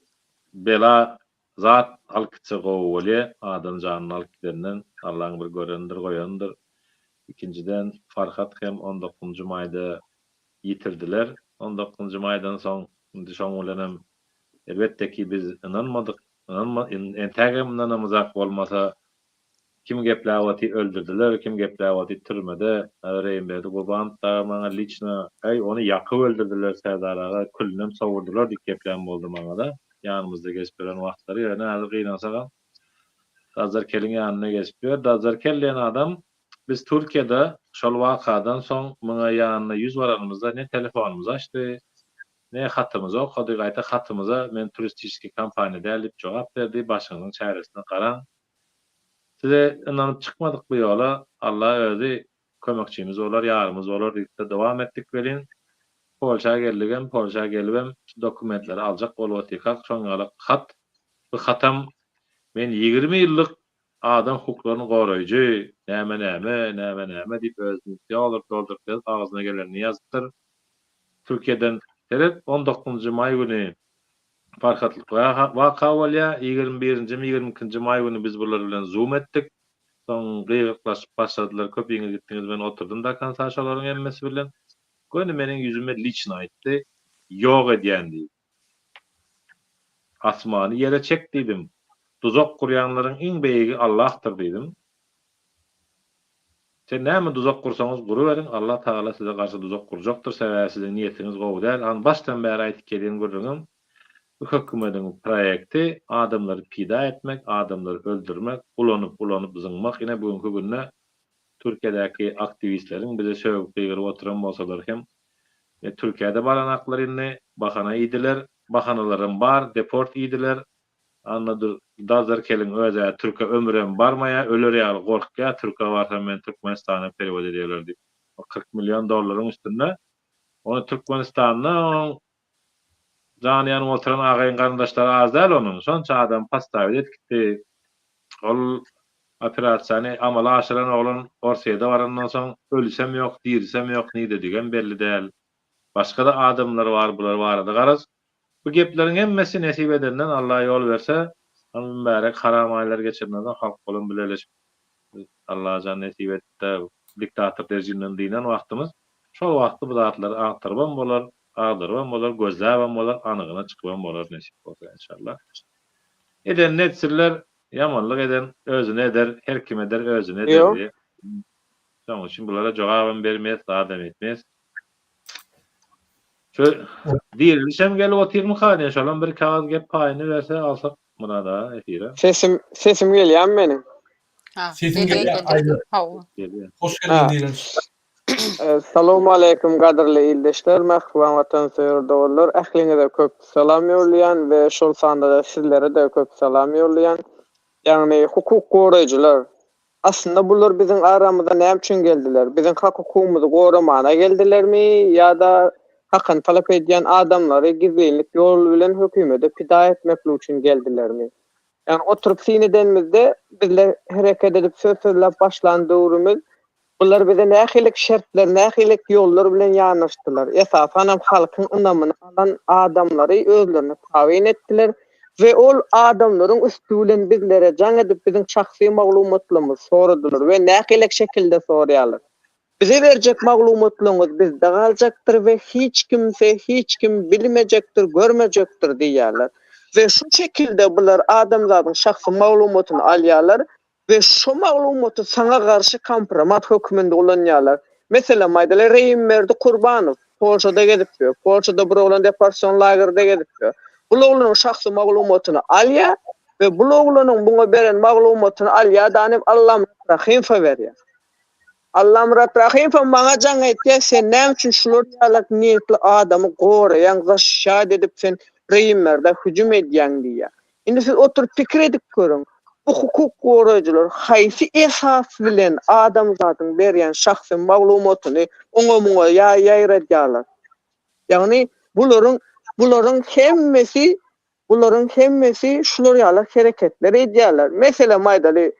bela Zat alyp gitse gowy bolýa, adam janyny alyp gidenden Allaň bir görendir goýandyr. Ikinjiden Farhat hem on dokuzynjy maýda ýitirdiler. On dokuzynjy maýdan soň indi şoň bilenem elbetde ki biz ynanmadyk, ynanma entägem ynanamyzak bolmasa Kim gepläp oty öldürdiler, kim gepläp oty türmede. Reýimberdi Gurbanow dagy maňa liçno, Äý, ony ýakyp öldürdiler Serdar aga, külünem sowurdylar diýip geplän boldy maňa-da, ýanymyzda gezip ýören wagtlary. Ýöne häzir gynansagam, Dajjar keliň ýanynda gezip ýör. Dajjar kel diýen adam biz Türkiýede şol wakadan soň muňa ýanyna ýüz baranymyzda ne telefonymyzy açdy, ne hatymyzy okady, gaýta hatymyza men turistiçeskiý kompaniýa däl diýip jogap berdi, başyňyzyň çäresine garaň. Size ynanyp çykmadyk bu ýola, Alla özi kömekçimiz bolar, ýarymyz bolar diýip-de dowam etdik welin, Polşa geldigem, Polşa gelibem şu dokumentleri aljak bolup otyrkak şoň ýalak hat, bu hatam men 20 ýyllyk adam hukuklaryny goraýjy, näme-näme, näme-näme diýip özüni dolduryp-dolduryp ýazyp agzyna gelenini ýazypdyr. Türkiýeden seret, on dokuzynjy maý güni Parhatlyk waka bolýar. Ýigrimi birinjimi, ýigrimi ikinji maý güni biz bular bilen zoom etdik. Soň gygyryklaşyp başladylar, köpiňiz gitdiňiz, men oturdym do konsa şolaryň hemmesi bilen. Göni meniň ýüzüme liçno aýtdy, ýok edýän diýip. Asmany ýere çek diýdim. Duzak gurýanlaryň iň beýigi Allahdyr diýdim. Sen näme duzak gursaňyz guruberiň Allah Tagala size garşy duzak gurjakdyr sebäbi siziň niýetiňiz gowy däl an başdan bäri aýtyp gelýän gürrüňim bu hökümediň proýekti adamlary pida etmek adamlary öldürmek ulanyp ulanyp zyňmak ine bu günki günde Türkiýedäki aktiwistleriň bize sögüp gygyryp oturan bolsalar hem Türkiýede baranaklar indi bahana iýdiler bahanalaram bar deport iýdiler Annadur Dazar keliň özä türke ömürem barmaýa öler ýaly gorkýa türke barsam meni Türkmenistana perewod ederler diýip o 40 million dollaryň üstünde ony Türkmenistanda oň jany ýanyp oturan agaýyn garyndaşlary az däl onuň şonça adam podstawit edip gitdi ol operasiýany amala aşyran oglan Orsýede barandan soň ölüsem ýok dirisem ýok niredigem belli däl başgada adamlar bar bular barada garaz Bu gepleriň hemmesi nesip edenden Alla ýol berse, ol mübärek haram aýlary geçenden soň halk bolan bileleşip Allajan nesip etde diktator rejimden dynan wagtymyz şol wagtda bu zatlary agtarybam bolar, agdarybam bolar, gözläbem bolar, anygyna çykybam bolar nesip bolsa enşalla. Edenini etsinler, ýamanlyk eden özüne eder, her kim eder özüne eder diýip. Şonuň üçin bulara jogabam bermes, zadam etmes. Şu dirilişem gelip otyrmyka diýen şolam bir kagyz gep paýyny berse alsak Myrat aga efire. Sesim sesim gelýärmi meniň? Ha, Sesiň gelýär, gelýär gelýär. Aýlar. Hawa. Gelýär. Hoş geldiň Diriliş. Salowmaleýkim gadyrly ildeşler, mähriban watansöýer doganlar, ähliňize köp salam ýollaýan we şol sanda-da sizlere-de köp salam ýollaýan. Ýagny hukuk goraýjylar, Aslynda bular biziň aramyza näme üçin geldiler? Biziň hak-hukugymyzy goramana geldilermi ýa-da hakyny talap edýän adamlary gizlinlik ýol bilen hökümede pida etmeklik üçin geldilermi? Ýagny oturyp syn edenimizde bizler hereket edip söz sözläp başlan döwrümiz bular bize nähili şertler, nähili ýollar bilen ýanaşdylar? Esasanam halkyň ynamyny alan adamlary özlerine tabyn etdiler We ol adamlaryň üsti bilen bizlere jaň edip biziň şahsy maglumatlarymyzy soradylar we nähilek şekilde soraýarlar. Bize berjek maglumatlaryňyz bizde galjakdyr we hiç kimse hiç kim bilmejekdir görmejekdir diýýärler. We şu şekilde bular adamzadyň şahsy maglumatyny alýarlar we şo maglumaty saňa garşy kompromat hökmünde ulanýarlar. Meselem aýdaly Reýimberdi Kurbanow Polşada gezip ýör. Polşada bir oglan deportasion lagerde gezip ýör. Bul oglanyň şahsy maglumatyny alýar we bul oglanyň muňa beren maglumatyny alýar da Allamyrat Rahymowa berýär. Allamyrat Rahymow maňa jaň etýär, sen näme üçin şular ýalak niýetli adamy goraýaň, zaşşat edip sen Reýimberdä hüjüm edýäň diýýär. Indi siz oturyp pikir edip görüň, bu hukuk goraýjylar haýsy esas bilen adamzadyň berýän şahsy maglumatyny oňa-muňa ýaýradýarlar? Ýagny bularyň bularyň hemmesi bularyň hemmesi şular ýaly hereketler edýärler. Meselem aýdaly,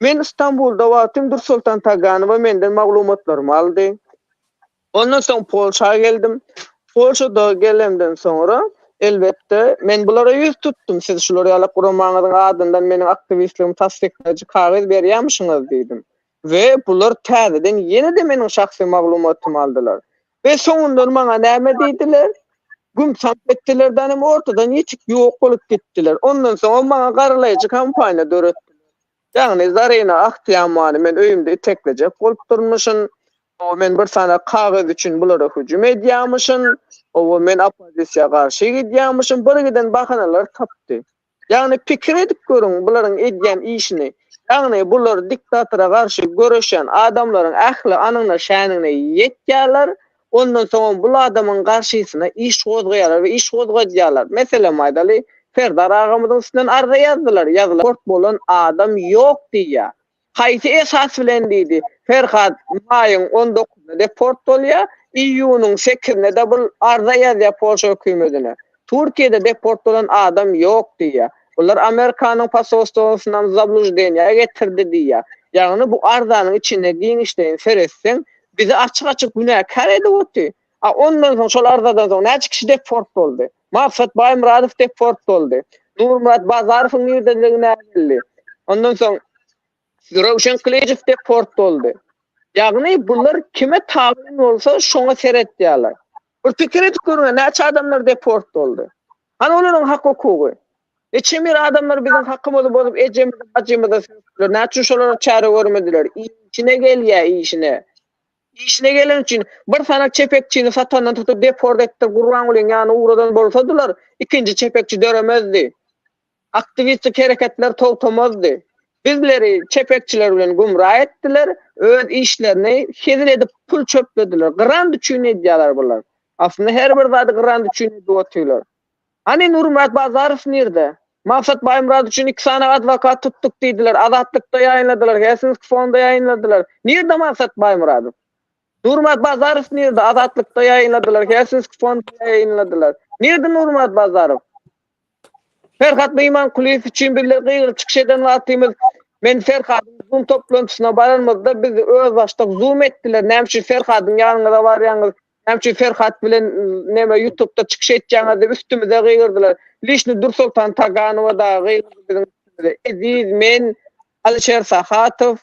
men Stambulda wagtym Dursoltan Taganowa menden maglumatlarymy aldy. Ondan soň Polşa geldim. Polşada gelemden soňra, elbetde, men bulara ýüz tutdum, siz şular ýaly guramaňyzyň adyndan meniň aktiwistligimi tassyklaýjy kagyz berýärmişiňiz diýdim. We bular täzeden ýene-de meniň şahsy maglumatymy aldylar. We soňundan maňa näme diýdiler? Güm-samp etdiler-de, hem ortadan ýetik ýok bolup gitdiler. Ondan soňam maňa garalaýjy kampaniýa döretdiler. Ýagny Zarina Ahtiýamany men öýümde iteklejek bolup durmuşyn. Hawa men bir sany kagyz üçin bulara hüjüm edýärmişin. Hawa men oppozisiýa garşy gidýärmişin. Bir giden bahanalar tapdy. Ýagny pikir edip görüň bularyň edýän işini. Ýagny bular diktatora garşy göreşýän adamlaryň ähli anyna şänigine ýetýärler. Ondan soňam bul adamyň garşysyna iş gozgaýarlar we iş gozgadýarlar. Meselem aýdaly, Serdar agamyzyň üstünden arza ýazdylar. Ýazylan port bolan adam ýok diýýär. Haýsy esas bilen diýdi. Ferhat maýyň on dokuzynda deport bolýar, iýunyň sekizinde-de bul arza ýazýar Polşa hökümetine. Türkiýede deport bolan adam ýok diýýär. Bular Amerikanyň posolstwosyndan zabluždeniýa getirdi diýýär. Ýagny bu arzanyň içinde giňişleýin seretseň, bizi açyk-açyk günäkär edip otyr. A ondan soň şol arzadan soň näçe kişi deport boldy? Maksat Baýmyradow deport boldy. Nurmyrat Bazarowyň nirdedigi näbelli. Ondan soň Röwşen Gylyjow deport boldy. Ýagny bular kime tabyn bolsa şoňa seretýärler. Bir pikir edip görüň, näçe adamlar deport boldy. Hany olaryň hak-hukugy? Niçe bir adamlar biziň hakymyzy bozup, ejemizi, bajymyzy sökdüler. Näme üçin şolara çäre görmediler? Işine gelýär, işine. Işine geleni üçin bir sanak çepekçini satandan tutup deport etdirip Gurbangulyň ýanyna ugradan bolsadylar, ikinji çepekçi döremezdi. Aktiwistik hereketler togtamazdy. Bizleri çepekçiler bilen gümra etdiler, öz işlerini hezil edip pul çöplediler. Grant üçin edýärler bular. Aslynda her bir zady grant üçin edip otyrlar. Hany Nurmyrat Bazarow nirde? Maksat Baýmyrat üçin iki sany adwokat tutduk diýdiler. Azatlykda ýaýynladylar, Helsinki fonda ýaýynladylar. Nirde Maksat Baýmyradow? Nurmyrat Bazarow nirde? Azatlykda ýaýynladylar, Helsinki fonda ýaýynladylar. Nirde Nurmyrat Bazarow? Ferhat Mymankulyýew üçin bizler gygyryp çykyş eden wagtymyz men Ferhadyň Zoom toplantysyna baranymyzda bizi özbaşdak Zoom etdiler. Näme üçin Ferhadyň ýanyňyza barýaňyz? Näme üçin Ferhat bilen neme YouTube'da çykyş etýäňiz diýip üstümize gygyrdylar. Lişni Dursoltan Taganowa dagy gygyrdy biziň üstümize. Eziz, men, Alyşer Sahatow,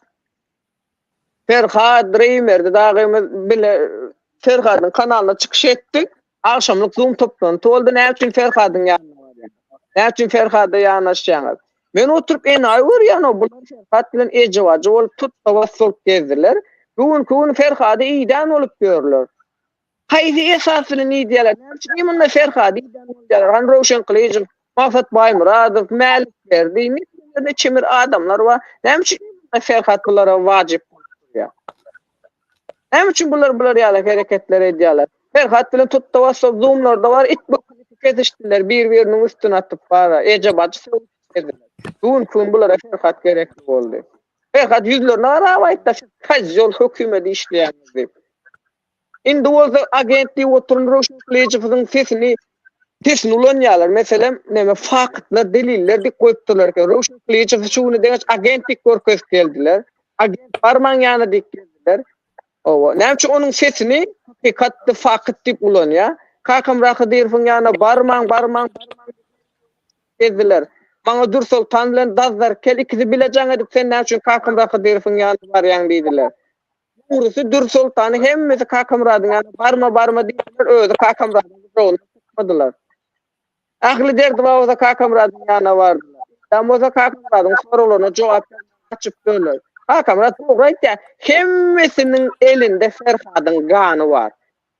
Ferhat, Reýmerdi dagymyz bile Ferhadyň kanalynda çykyş etdik. Agşamlyk Zoom toplanty boldy. Näme üçin Ferhadyň ýanyna barýaňyz? Näme üçin Ferhada ýanaşýaňyz? Men oturyp enaýy görýän-ow, bular Ferhat bilen eje-bajy bolup tutda-bas bolup gezdiler. Bu günki gün Ferhady idän bolup ýörler. Haýsy esas bilen idýärler? Näme üçin munda Ferhady idän bolýarlar? Hany Röwşen Gylyjow, Maksat Baýmyradow, Mälikberdi, niçe bir adamlar bar. Näme üçin munda Ferhat bulara wajyp bolup durýar? Näme üçin bular bular ýaly hereketler edýärler? Ferhat bilen tutda basda zoomlarda bar, it bokuny kesişdiler, bir-biriniň üstüne atyp bara, eje-bajy sögüşip gezdiler. Bu günki gün bulara Ferhat gerekli boldy. Ferhat ýüzlerine garap aýtdy, siz kozýol hökümede işleýäňiz diýip. Indi bolsa agent diýip oturan Röwşen Gylyjowyň sesini sesini ulanýarlar. Meselem, näme faktlar, deliller diýip goýupdyrlar eken. Röwşen Gylyjowy şu güne deňeç agent diýip görkezip geldiler. Agent barmaň ýanyna diýip geldiler. Owa, näme üçin onuň sesini hakykatdy, fakt diýip ulanýar. Kakamyrat Hydyrowyň ýanyna barmaň, barmaň, barmaň gezdiler. Maňa Dürsoltan bilen Dazzarkel ikisi bile jaň edip sen näme üçin Kakamyrat Hydyrowyň ýanyna barýaň diýdiler. Dogrusy Dürsoltany hemmesi Kakamyradyň ýanyna barma barma diýdiler, özi Kakamyradyň gujagyndan çykmadylar. Ähli derdi bar bolsa Kakamyradyň ýanyna bardylar. Ýa bolsa Kakamyradyň soraglaryna jogap bermän gaçyp döndüler. Kakamyrat dogry aýtýar, hemmesiniň elinde Ferhadyň gany bar.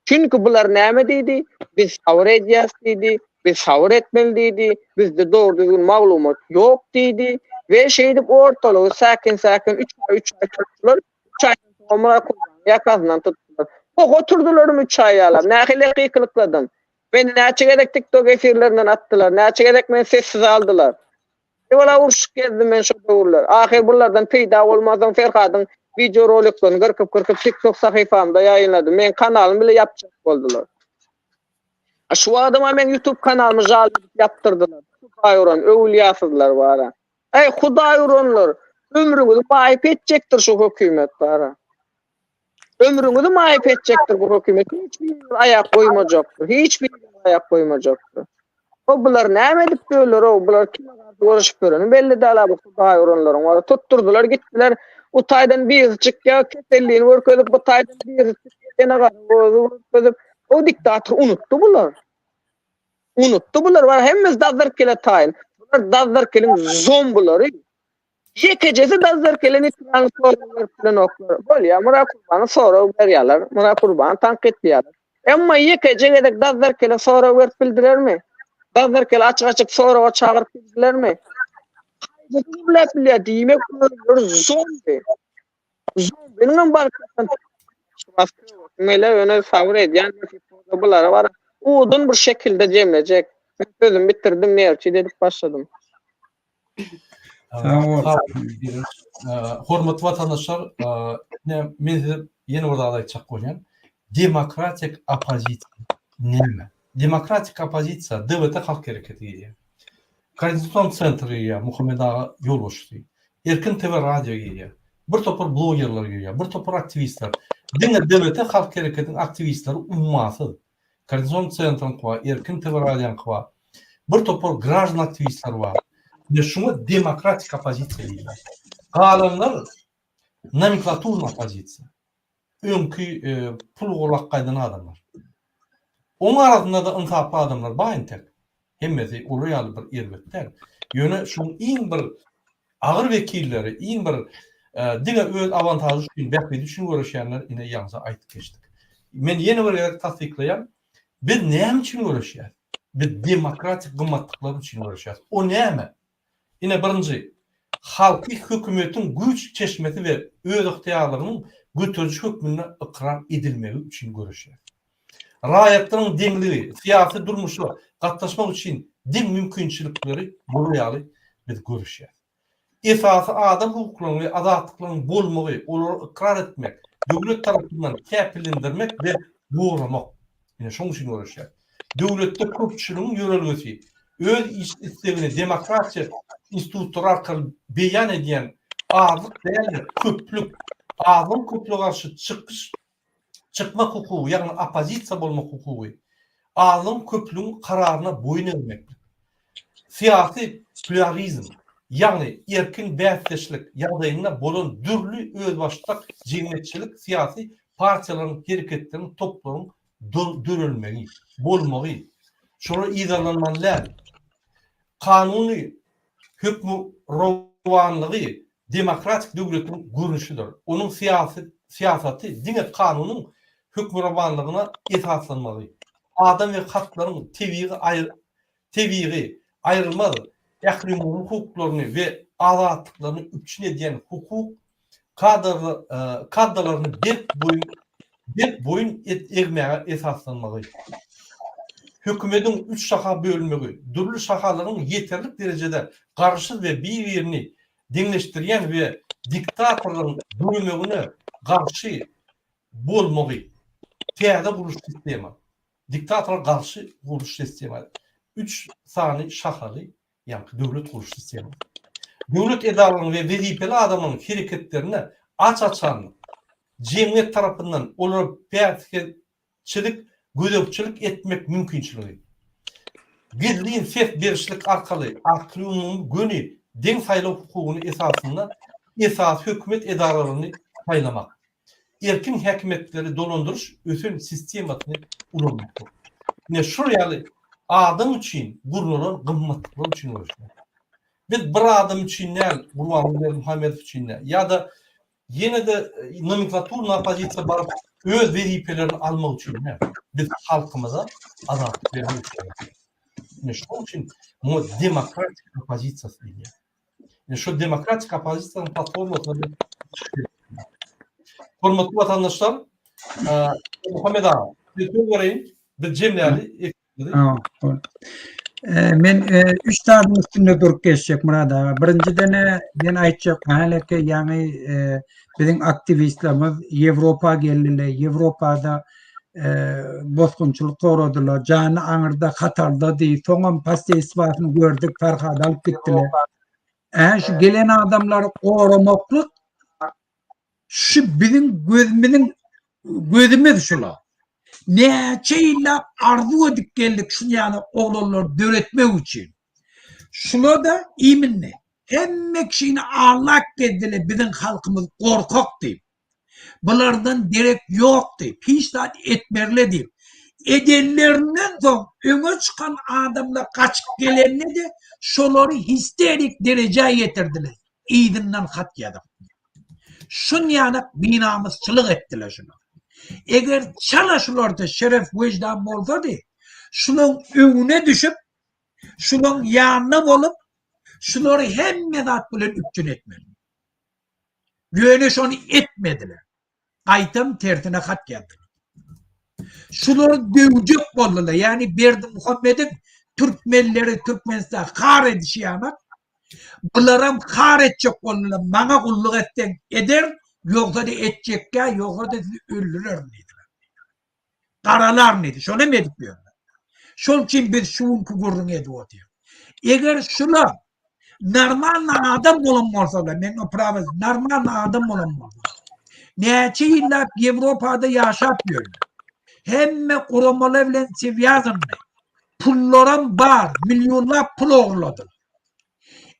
Çünki bular näme diýdi? Biz sabyr edýäs diýdi, biz sabyr etmeli diýdi, bizde dogry-düzgün maglumat ýok diýdi we şeýdip ortalygy säkin-säkin üç aý, üç aý tutdular. Üç aýdan soň Myrat Kurbanyň ýakasyndan tutdular. Poh oturdylarmy üç aý ýalam? Nähili gykylykladym? Meni näçe gezek TikTok efirlerinden atdylar, näçe gezek meni sessiz aldylar. Ewela urşup gezdim men şo döwürler. Ahyr bulardan peýda bolmansoň Ferhadyň wideo roliklerini gyrkyp-gyrkyp TikTok sahypamda ýaýynladym. Meň kanalymy bile ýapjak boldular. A şu wagtam meň YouTube kanalymy žal edip ýapdyrdylar. Hudaý uran öwülýasyzlar bara. Eý Hudaý uranlar, ömrüňizi maýyp etjekdir şu hökümet bara. Ömrüňizi maýyp etjekdir bu hökümet. Hiç biriňiz aýak goýmajakdyr. Hiç biriňiz aýak goýmajakdyr. O bular näme edip ýörler-ow? Bular kime garşy göreşip ýöreni belli däl-ä bu hudaý uranlaryň. Olar tutdurdylar gitdiler. O taýdan birisi çykýar, kesellini görkezip, bu taýdan birisi çykýar, ýene gara gözi görkezip. O diktator unutdy bular. Unutdy bular. Bar hemmesi dazzarkele taýyn. Bular dazzarkeliň zombulary. Ýekejesi Dazzarkele Nitrany sorag berip bilenoklar. Bolýar, Myrat Gurbana sorag berýärler, Myrat Gurbany tankytlaýarlar. Emma ýekeje gezek Dazzarkele sorag berip bildilermi? Dazzarkele açyk-açyk soraga çagyryp bildilermi? Haýsysy gürläp bilýär? Diýmek, özleri zombi. Zombiniňem baryp ýatan Mele ýöne sabyr edýän bulara bar. Uzyn bir şekilde jemlejek. Men sözümi bitirdim, nerçi edip başladym. Sag bol. Hormatly watandaşlar, ine men size ýene bir zat aýtjak bolýan. Demokratik oppozisiýa näme? Demokratik oppozisiýa DWT Halk hereketi girýär. Konstitusion sentr girýär, Muhammet aga ýolbaşçysy. Erkin TV radio girýär. Bir topar blogerler girýär, bir topar aktiwistler. Diňe DWT Halk hereketiniň aktiwistleri ummasyz. Koordinasion sentryňky bar, Erkin TV radioňky bar. Bir topar graždan aktiwistler bar. Ine şuňa demokratik oppozisiýa diýilýär. Galanlar nomenklaturny oppozisiýa. Öňki e, pul golak gaýdan adamlar. Oň arasynda-da ynsaply adamlar bar entek. Hemmesi olar ýaly bir erbet däl. Ýöne şuň iň bir agyr wekilleri, iň bir Diňe öz awantažy üçin, bähbidi üçin göreşýänler ine ýaňja aýdyp geçdik. Men ýene bir gezek tassyklaýan, biz näme üçin göreşýäs? Biz demokratik gymmatlyklar üçin göreşýäs. O näme? Ine birinji, halky hökümetiň güýç çeşmesi we özygtyýarlygynyň göteriji hökmünde ykrar edilmegi üçin göreşýär. Raýatlaryň deňligi, syýasy durmuşa gatnaşmak üçin deň mümkinçilikleri bolar ýaly biz göreşýäris. Esasy adam hukuklarynyň we azatlyklarynyň bolmagy, olary ykrar etmek, döwlet tarapyndan kepillendirmek we goramak. Ine şonuň üçin göreşýäris. Döwletde köpçüligiň ýörelgesi, öz islegini demokratiýa institutlary arkaly beýan edýän azlyk däl-de, köplük, azlygyň köplüge garşy çykyş çykmak hukugy, ýagny oppozisiýa bolmak hukugy, azlygyň köplügiň kararyna boýun egmeklik. Syýasy plýuralizm, ýagny erkin bäsdeşlik ýagdaýynda bolan dürli özbaşdak jemgyýetçilik-syýasy partiýalaryň, hereketleriň, toplaryň dörelmegi, bolmagy, şolar yzarlanmaly däl. Kanuny hökmürowanlygy demokratik döwletiň görnüşidir. Onuň syýasy syýasaty diňe kanunyň hökmürowanlygyna esaslanmagy, adam we haklaryň tebigy tebigy, aýrylmaz ählumumy hukuklaryny we azatlyklaryny üpjün edýän hukuk kadalaryny berk boýun berk boýun egmäge esaslanmagy. Hökümediň üç şaha bölünmegi, dürli şahalaryň ýeterlik derejede garaşsyz we bir-birini deňleşdirýän we diktatorlaryň döremegine garşy bolmagy, täze gurluş sistema, diktatora garşy gurluş sistema, üç sany şahaly ýaňky döwlet gurluş sistemasy. Döwlet edaralarynyň we wezipeli adamlaryň hereketlerine aç-açanlyk, jemgyýet tarapyndan olara päsgelçilik, gözegçilik etmek mümkinçiligi. Gizlin ses berişlik arkaly ähliumumy göni deň saýlaw hukugyny esasynda esasy hökümet edaralaryny saýlamak. Erkin häkimiýetleri dolandyryş ösen sistemasyny ulanmakdyr. Ine şul ýaly adam üçin gurnalan gymmatlyklar üçin göreşmek. Biz bir adam üçin däl, Gurbanguly Berdimuhamedow üçin däl, ýa-da ýene-de nomenklaturny oppozisiýa baryp öz wezipelerini almak üçin däl. Biz halkymyza azatlyk bermek üçin. Ine şonuň üçin muňa demokratik oppozisiýasy diýilýär. Ine şu demokratik oppozisiýanyň platformasynda biz çykyş edýäris. Hormatly watandaşlar, Muhammet aga, size söz bereýin. Biz jemläli efirimizi. Men üç zadyň üstünde durup geçjek Myrat aga. Birinjiden men aýtjak häleki ýaňy biziň aktiwistlerimiz Ýewropa geldiler. Ýewropada bosgunçylyk soradylar. Jany aňyrda hatarda diýip, soňam posteýstwasyny gördük, Farhady alyp gitdiler. Ä şu gelen adamlary goramaklyk şu biziň gözümiziň gözümiz şula. Näçe ýyllap arzuw edip geldik şuny ýaly oglanlary döretmek üçin. Şula-da iminli. Hemme kişini allap gezdiler biziň halkymyz gorkak diýip. Bulardan derek ýok diýip, hiç zat etmerle diýip. Edenlerinden soň öňe çykan adamlar gaçyp gelende-de şolary histerik derejä ýetirdiler. Yzyndan hat ýazyp. Şunýanak binamysçylyk etdiler şular. Eger çala şularda şeref wejdan bolsady, şulaň öňüne düşüp, şulaň ýanynda bolup, şulary hemme zat bilen üpjün etmeli. Ýöne şony etmediler. Gaýtam tersine hat ýazdylar. Şulary döwjek boldular. Ýagny Berdimuhamediň türkmenleri Türkmenistan har edişi ýanak, bularam har etjek boldular. Maňa gulluk etseň ederin, ýogsa-da etjekgä, ýogsa-da sizi öldürerin diýdiler. Garalaryn diýdi. Şony hem edip ýörler. Şol üçin biz şu günki gürrüňi edip otyrys. Eger şular normalny adam bolan bolsalar, men o prawo normalny adam bolan bolsa, näçe ýyllap Ýewropada ýaşap ýörler. Hemme guramalar bilen swýazanly. Pullaram bar, millionlap pul ogurladylar.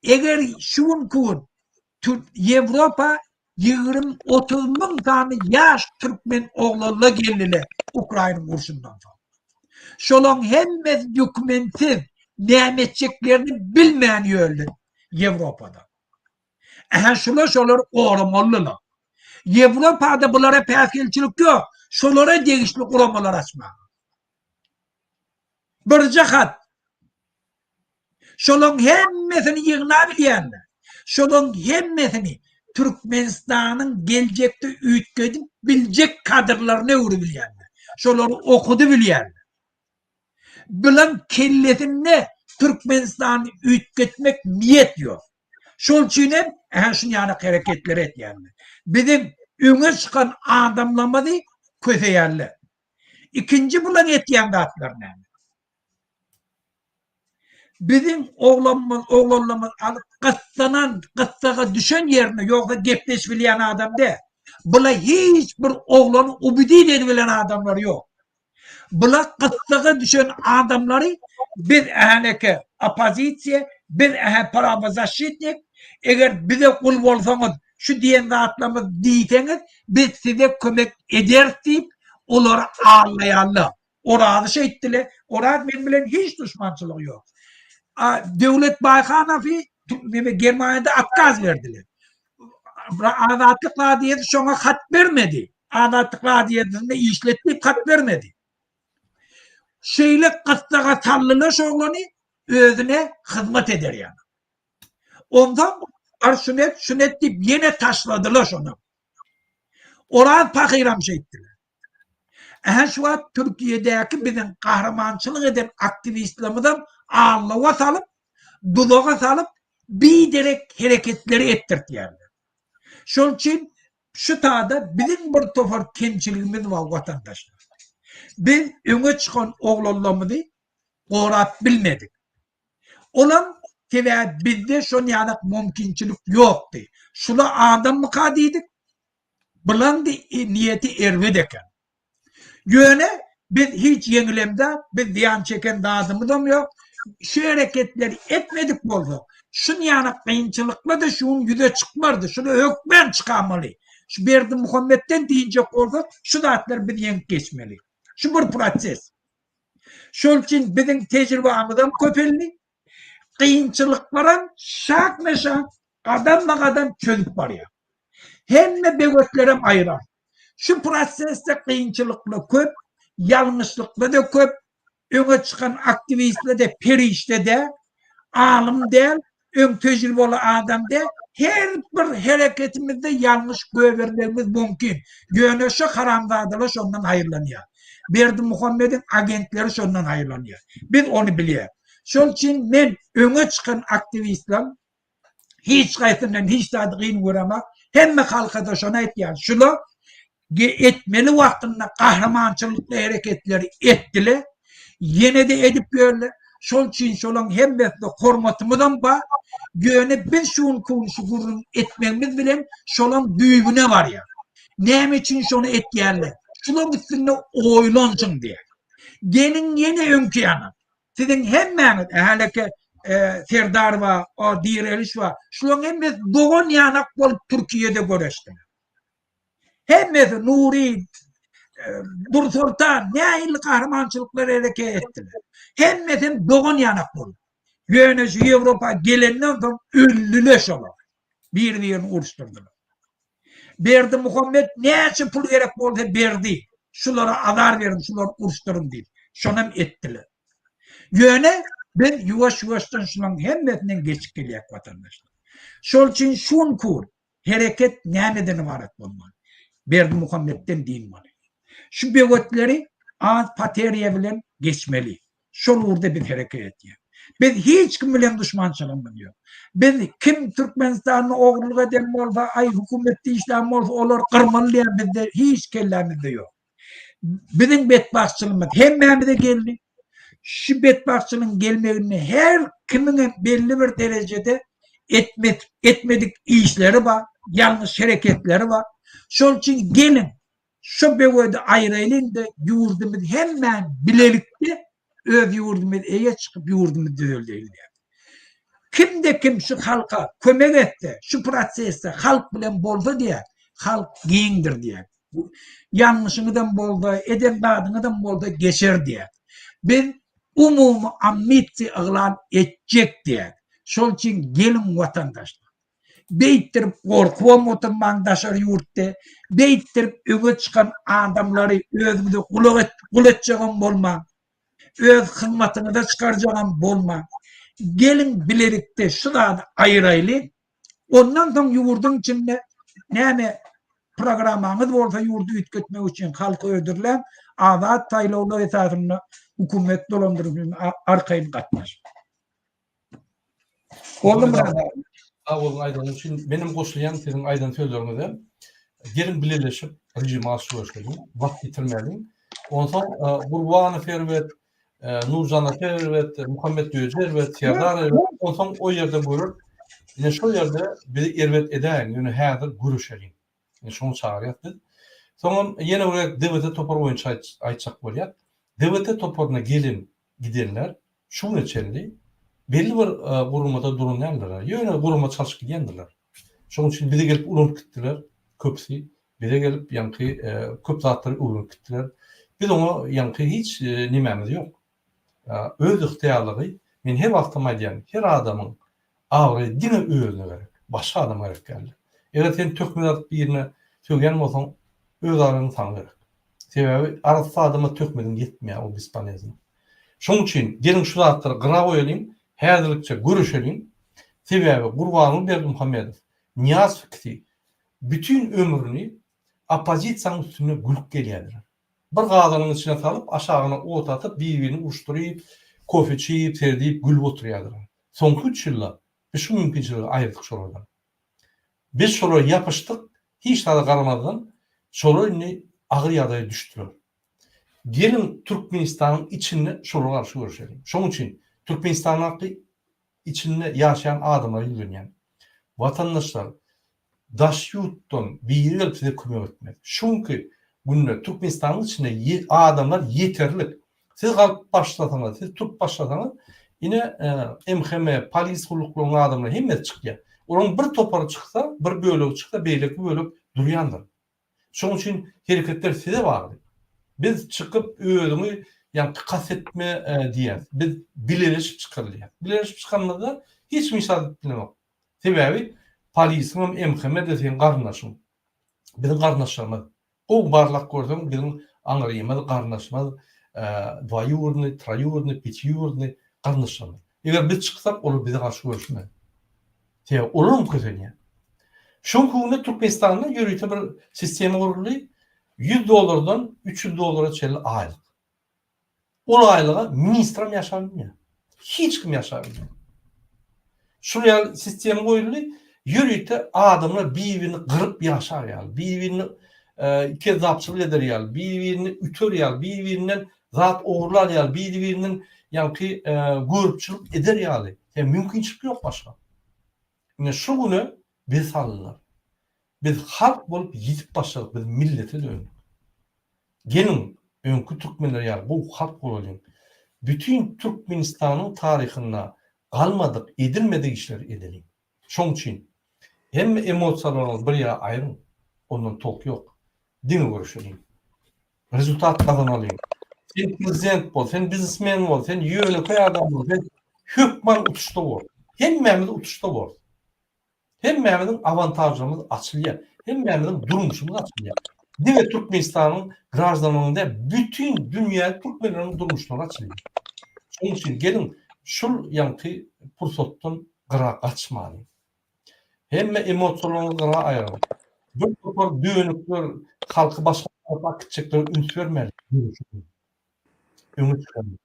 Eger şu günki gün Ýewropa 20-30 müň sany ýaş türkmen oglanlar geldiler Ukraina urşundan soň. Şolaň hemmesi dokumentsiz, näme etjeklerini bilmän ýörler Ýewropada. Ähä şular şolary goramalydylar. Ýewropada bulara päsgelçilik ýok, şolara degişli guramalar açmaga. Birje hat. Şolaň hemmesini ýygnabilýänler. Şolaň hemmesini Türkmenistanyň geljekde üýtgedip biljek kadrlaryna öwrübilýänler. Şolary okudybilýänler. Bulaň kellesinde Türkmenistany üýtgetmek niýet ýok. Şol üçin hem ähä şun ýaly hereketleri etýärler. Biziň öňe çykan adamlarymyzy köseýärler. Ikinji bulaň etýän zatlary näme? Biziň oglanymyz, oglanlarymyz alyp gyssanan, gyssaga düşen ýerinde ýogsa gepleşip bilýän adam däl. Bula hiç bir oglany ubidit edibilen adamlar ýok. Bula gyssaga düşen adamlary biz ähäneke oppozisiýa, biz ähä prawozaşşitnik, eger bize gul bolsaňyz, şu diýen zatlarymyz diýseňiz, biz size kömek ederis diýip, olary aldaýarlar. Orazy şeýtdile. Oraz men bilen hiç duşmançylygy ýok. A Döwlet Baýhanowy neme Germaniýada otkaz berdiler. Azatlyk radiosy şoňa hat bermedi. Azatlyk radiosynda işlet diýip hat bermedi. Şeýle gyssaga saldylar şu oglany özüne hyzmat eder ýaly. Onsoň bar şuny et, şuny et diýip ýene taşladylar şony. Oraz pahyram şeýtdiler. Ähä şu wagt Türkiýedäki biziň gahrymançylyk eden aktiwistlerimizem aldawa salyp, duzaga salyp, biderek hereketleri etdirtýärler. Şol üçin şu tada biziň bir topar kemçiligimiz bar watandaşlar. Biz öňe çykan oglanlarymyzy gorap bilmedik. Olam sebäbi bizde şon ýalak mümkinçilik ýokdy. Şula adammyka diýdik, Bulaň niýeti erbet eken. Ýöne biz hiç ýeňilemzok, biz zyýan çeken zadymyzam ýok. Şu hereketleri etmedik bolsak, şunýaly kynçylyklar-da şu gün ýüze çykmardy. Şuny hökmän çykamaly. Şu Berdimuhametden dynjak bolsak, şu zatlary biz ýeňip geçmeli. Şu bir proses. Şol üçin biziň tejribamyzam köpeldi. Kynçylyklaram şakme-şak, gadam-ma-gadam çözüp barýar. Hemme böwetlerem aýrar. Şu prosesde kynçylyklar köp, ýalňyşlyklar-da köp, öňe çykan aktiwistler-de perişde däl, alym däl, öň tejribeli adam däl, her bir hereketimizde ýalňyş goýbermegimiz mümkin. Ýöne şu haramzadalar şondan haýyrlanýar. Berdimuhamediň agentleri şondan haýyrlanýar. Biz ony bilýäris. Şol üçin men öňe çykan aktiwistleň hiç haýsyndan hiç zady gyn göremok. Hemme halka-da şony aýtýan. Şular etmeli wagtynda gahrymançylykly hereketleri etdiler. Ýene-de edip ýörler. Şol üçin şolaň hemmesine hormatymyzam bar. Ýöne biz şu günki gün şu gürrüň etmegimiz bilen şolaň düýbüne barýar. Näme üçin şony etýärler? Şulaň üstünde oýlanşyň diýýär. Geliň ýene öňki ýana. Siziň hemmäňiz, häleki Serdar bar, o Direliş bar. Şulaň hemmesi dogan ýanak bolup Türkiýede göreşdiler. Hemmesi Nury, Dursoltan nähili gahrymançylyklar hereket etdiler. Hemmesem dogan ýanak bolup. Ýöne şu Ýewropa gelenden soň öldüler şolar. Bir-birini uruşdyrdylar. Berdimuhamet näçe pul gerek bolsa berdi. Şulara azar beriň, şulary uruşdyryň diýip. Şonam etdiler. Ýöne biz ýuwaş-ýuwaşdan şularyň hemmesinden geçip gelýäk watandaşlar. Şol üçin şu günki hereket nämeden ybarat bolmaly? Berdimuhametden dynmaly. Şu böwetleri az poteriýa bilen geçmeli. Şol ugurda biz hereket etýäs. Biz hiç kim bilen duşmançylygymyz ýok. Biz kim Türkmenistanda ogurlyk eden bolsa, aý hökümetde işlän bolsa olar gyrmaly diýen bizde hiç kellämizde ýok. Biziň betbagtçylygymyz hemmämize geldi. Şu betbagtçylygyň gelmeginde her kimiňem belli bir derejede etmek etmedik işleri bar, ýalňyş hereketleri bar. Şol üçin geliň Şu böwedi aýraýlyň-da ýurdumyz hemmäň bilelikde öz ýurdumyz eýe çykyp ýurdumyzy düzeldeýli diýýär. Kimde kim şu halka kömek etse, şu prosesde halk bilen bolsa diýýär, halk giňdir diýýär. Ýalňyşyňyzam bolsa, eden zadyňyzam bolsa geçer diýýär. Biz umumy amnistiýa yglan etjek diýýär. Şol üçin geliň watandaşlar. Beýtdirip gorkubam oturmaň daşary ýurtda. Beýtdirip öňe çykan adamlary özüňize gulak et, gul etjegem bolmaň. Öz hyzmatyňyza çykarjagam bolmaň. Geliň bilelikde şu zady aýyraýly. Ondan soň ýurduň içinde näme programmaňyz bolsa ýurdy üýtgetmek üçin halky hödürläň, azat saýlawlar esasynda hökümet dolandyryşyna arkaýyn gatnaşyň. Boldy Myrat aga. Sag boluň aýdanyňyz üçin. Menem goşulýan siziň aýdan sözleriňize. Geliň bileleşip režime garşy göreşeliň. Wagt ýitirmäliň. Onsoň Gurbanow erbet, Nurjan ata erbet, Muhammet Döji erbet, Serdar erbet. Onsoň o ýerde görüp, ine şol ýerde bizi erbet edäýiň, ýöne häzir göreşeliň. Ine şoňa çagyrýas biz. Soňam ýene bir gezek DWT topary boýunça aýtjak bolýas. DWT toparyna gelen gidenler şu güne çenli belli bir guramada duran däldirler. Ýöne gurama çalşyp gidýändirler. Şonuň üçin bize gelip ulanyp gitdiler köpüsi. Bize gelip ýaňky köp zatlary öwrenip gitdiler. Biz oňa ýaňky hiç nemämiz ýok. Öz ygtyýarlygy, men her wagtam aýdýan, her adamyň abraýy diňe özüne gerek, başga adama gerek däldir. Eger sen töhmet atyp birine sögýän bolsaň, öz abraýyň saňa gerek. Sebäbi arassa adama töhmediň ýetmeýär, ol bespolezno. Şonuň üçin geliň şu zatlary gyra goýalyň, häzirlikçe göreşeliň. Sebäbi Gurbanguly Berdimuhamedow, Nyýazow ikisi bütin ömrüni oppozisiýanyň üstünde gülüp gelýärdiler. Bir gazanyň içine salyp, aşagyna ot atyp, bir-birini uruşdyryp, kofe içip, serdip, gülüp oturýardylar. Soňky üç ýylda biz şu mümkinçiligi aýyrdyk şolardan. Biz şolara ýapyşdyk, hiç zada garamazdan, şolar indi agyr ýagdaýa düşdüler. Geliň Türkmenistanyň içinde şolara garşy göreşeliň. Şonuň üçin Türkmenistandaky içinde ýaşaýan adamlara ýüzlenýän. Watandaşlar, daş ýurtdan biri gelip size kömek etmez. Şu günki günde Türkmenistanyň içinde adamlar ýeterlik. Siz galyp başlasaňyz, siz turup başlasaňyz, ine MHM, polis gulluklarynyň adamlary hemmesi çykýar. Olaryň bir topary çyksa, bir bölegi çyksa, beýleki bölek durýandyr. Şonuň üçin hereketler size bagly. Biz çykyp özüňi ýaňky kast etme diýýäris. Biz bileleşip çykaly diýýäris. Bileleşip çykanymyzda hiç kim hiç zat edip bilenok. Sebäbi polisiňem MHM-de seň garyndaşyň. Biziň garyndaşlarymyz. Gowy barlap görseň biziň aňrymyz, garyndaşymyz dwoýurny, troýurny, pýatýurny garyndaşlarymyz. Eger biz çyksak olar bize garşy göreşmez. Sebäbi olaram kösenýär. Şu günde Türkmenistanda ýörite bir sistema guruldy. 100 dollardan 300 dollara çenli aýlyk. Ol aýlyga ministrem ýaşap bilmeýär. Hiç kim ýaşap bilmeýär. Şul ýaly sistema goýuldy. Ýörite adamlar bir-birini gyryp ýaşar ýaly, bir-birini kezzapçylyk eder ýaly, bir-birini üter ýaly, bir-birinden zat ogurlar ýaly, bir-birinden ýaňky görüpçilik eder ýaly. Ýa mümkinçilik ýok başga. Ine şu güne bizi saldylar. Biz halk bolup ýitip başladyk, biz millete döndük. Geliň, öňki türkmenler ýaly gowy halk bolalyň. Bütin Türkmenistanyň taryhynda galmadyk, edilmedik işleri edeliň. Şoň üçin hemme emosiýalaryňyzy bir ýere aýryň, ondan tolk ýok. Diňe göreşeliň. Rezultat gazanalyň. Sen prezident bol, sen biznesmen bol, sen ýönekeý adam bol, sen hökman utuşda bol. Hemmämiz utuşda borus. Hemmämiziň awantažlarymyz açylýar. Hemmämiziň durmuşymyz açylýar. Diňe Türkmenistanyň graždanlarynyň däl, bütin dünýä türkmenleriniň durmuşlary açylýar. Şonuň üçin geliň şul ýaňky pursatdan gyra gaçmalyň. Hemme emosiýalaryňyzy gyra aýyryň. Bir topar dönükler halky başga tarapa akitjeklere üns bermäliň. Öňe çykalyň.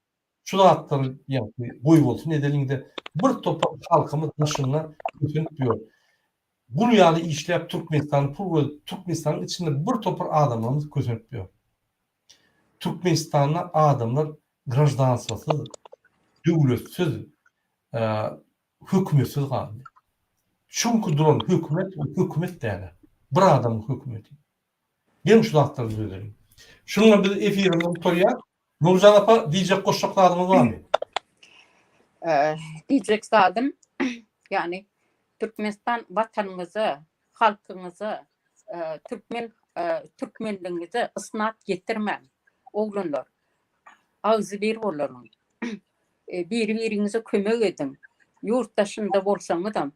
Şu zatlary ýaňky goýbolsun edeliňde bir topar halkymyz daşynda kösenip ýör. Gul ýaly işläp Türkmenistany pul gözüp Türkmenistanyň içinde bir topar adamlarymyz kösenip ýör. Türkmenistanda adamlar graždanstwasyz, döwletsiz, hökümetsiz galdy. Çünki duran hökümet ol hökümet däl. Bir adamyň hökümeti. Geliň şu zatlary düzedeliň. Şunuň bilen biz efirimizi gutarýas. Nurjan apa diýjek goşjak zadyňyz barmy? Diýjek zadym, ýagny Türkmenistan watanyňyza, halkyňyza, türkmen türkmenligiňize ysnat getirmäň. Oglanlar, agzybir bolalyň. Biri-biriňize kömek ediň. Ýurt daşynda bolsaňyzam.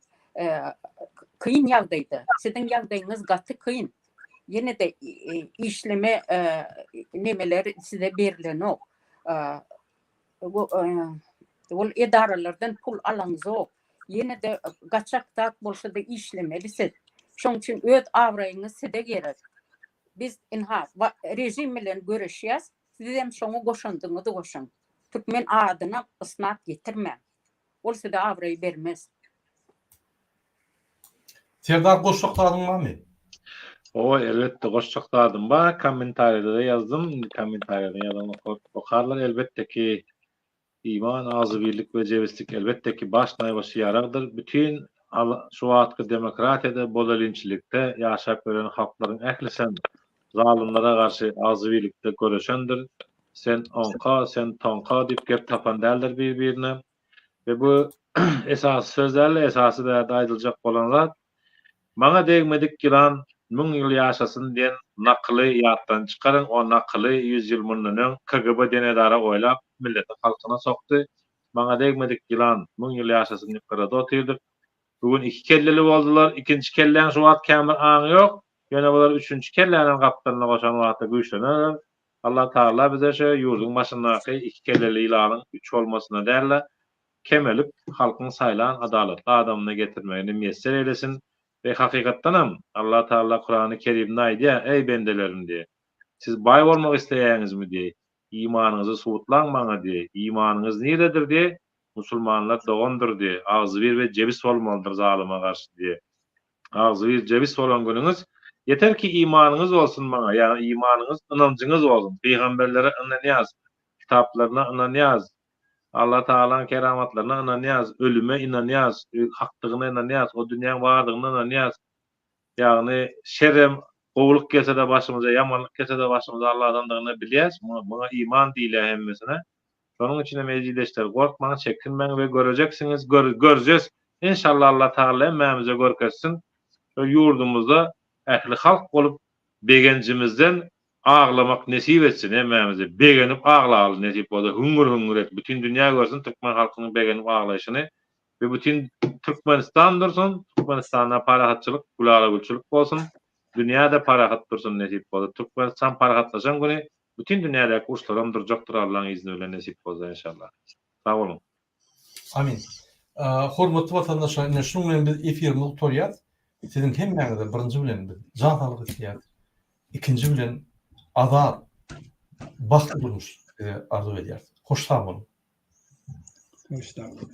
Kyn ýagdaýda. Siziň ýagdaýyňyz gaty kyn. Ýene-de işleme nemeler size berilenok. Ol edaralardan pul alaňzok. Ýene-de gaçak zat bolsa-da işlemeli siz. Şoň üçin öz abraýyňyz size gerek. Biz ynha režim bilen göreşýäs, sizem şoňa goşandyňyzy goşuň. Türkmen adyna ysnat getirmäň. Ol size abraý bermez. Serdar goşjak zadyň barmy? Hawa elbetde goşjak zadym bar kommentariýada-da ýazdym indi kommentariýada ýazan okarlar elbetde ki iman agzybirlik we jebislik elbetde ki baş naýbaşy ýaragdyr bütin şu wagtky demokratiýada bolelinçilikde ýaşap ýören halklaryň ählisem zalymlara garşy agzybirlikde göreşendir sen oňka sen toňka diýip gep tapan däldir bir birine We bu esasy söz dälde esasy bärde aýdyljak bolan zat Maňa degmedik ýylan müň ýyl ýaşasyn diýen nakyly ýatdan çykaryň o nakyly ýüz ýyl mundan öň KGB diýen edara oýlap milletiň halkyna sokdy Maňa degmedik ýylan müň ýyl ýaşasyn diýip gyrada otyrdyk Bu gün iki kelleli boldular ikinji kelläň şu wagt kän bir aňy ýok ýöne bular üçünji kellänem gapdalyna goşan wagtda güýçlenerler Allah Tagala bize şu ýurduň başyndaky iki kelleli ýylanyň üç bolmasyna däl-de, kemelip, halkyň saýlan adalatly adamyna getirmegini miýesser eýlesin we hakykatdanam Allah Tagala Kurany Kerimde aýdýar, Eý bendelerim diýe, siz baý bolmak isleýäňizmi diýe, imanyňyzy subutlaň maňa diýe, imanyňyz niredir diýe, musulmanlar dogandyr diýe, agzybir we jebis bolmalydyr zalyma garşy diýe. Agzybir jebis bolan günüňiz, ýeter ki imanyňyz bolsun maňa, ýagny imanyňyz, ynanjyňyz bolsun, pygamberlere ynanýas, kitaplaryna ynanýas, Allah Tagalaň keramatlaryna ynanýas, ölüme ynanýas, hakdygyna ynanýas, o dünýäň bardygyna ynanýas, ýagny şerem, gowulyk gelse-de başymyza, ýamanlyk gelse-de başymyza Allahdandygyny bilýäs, muňa iman diýilýär hemmesine. Şonuň üçin hem eziz gorkmaň, çekinmäň we görejeksiňiz, görjes. Enşalla Allah Tagala hemmämize görkezsin. Şu ýurdumyzda ähli halk bolup begenjimizden aglamak nesip etsin hemmämize. Begenip aglaly nesip bolsa hüňňür-hüňňür et. Bütin dünýä görsün türkmen halkynyň begenip aglaýşyny we bütin Türkmenistan dursun. Türkmenistanda parahatçylyk, gülala-gülçülik bolsun. Dünýä-de parahat dursun nesip bolsa. Türkmenistan parahatlaşan güni Bütin dünýädäki uruşlaram durjakdyr Allaň izni bilen nesip bolsa enşallah. Sag boluň. Amin. Hormatly watandaşlar ine şunuň bilen biz efirimizi gutarýas. Siziň hemmäňize birinji bilen biz jan saglyk isleýäris. Ikinji bilen azat, bagtly durmuş size arzuw edýäris. Hoş sag boluň. Hoş sag boluň.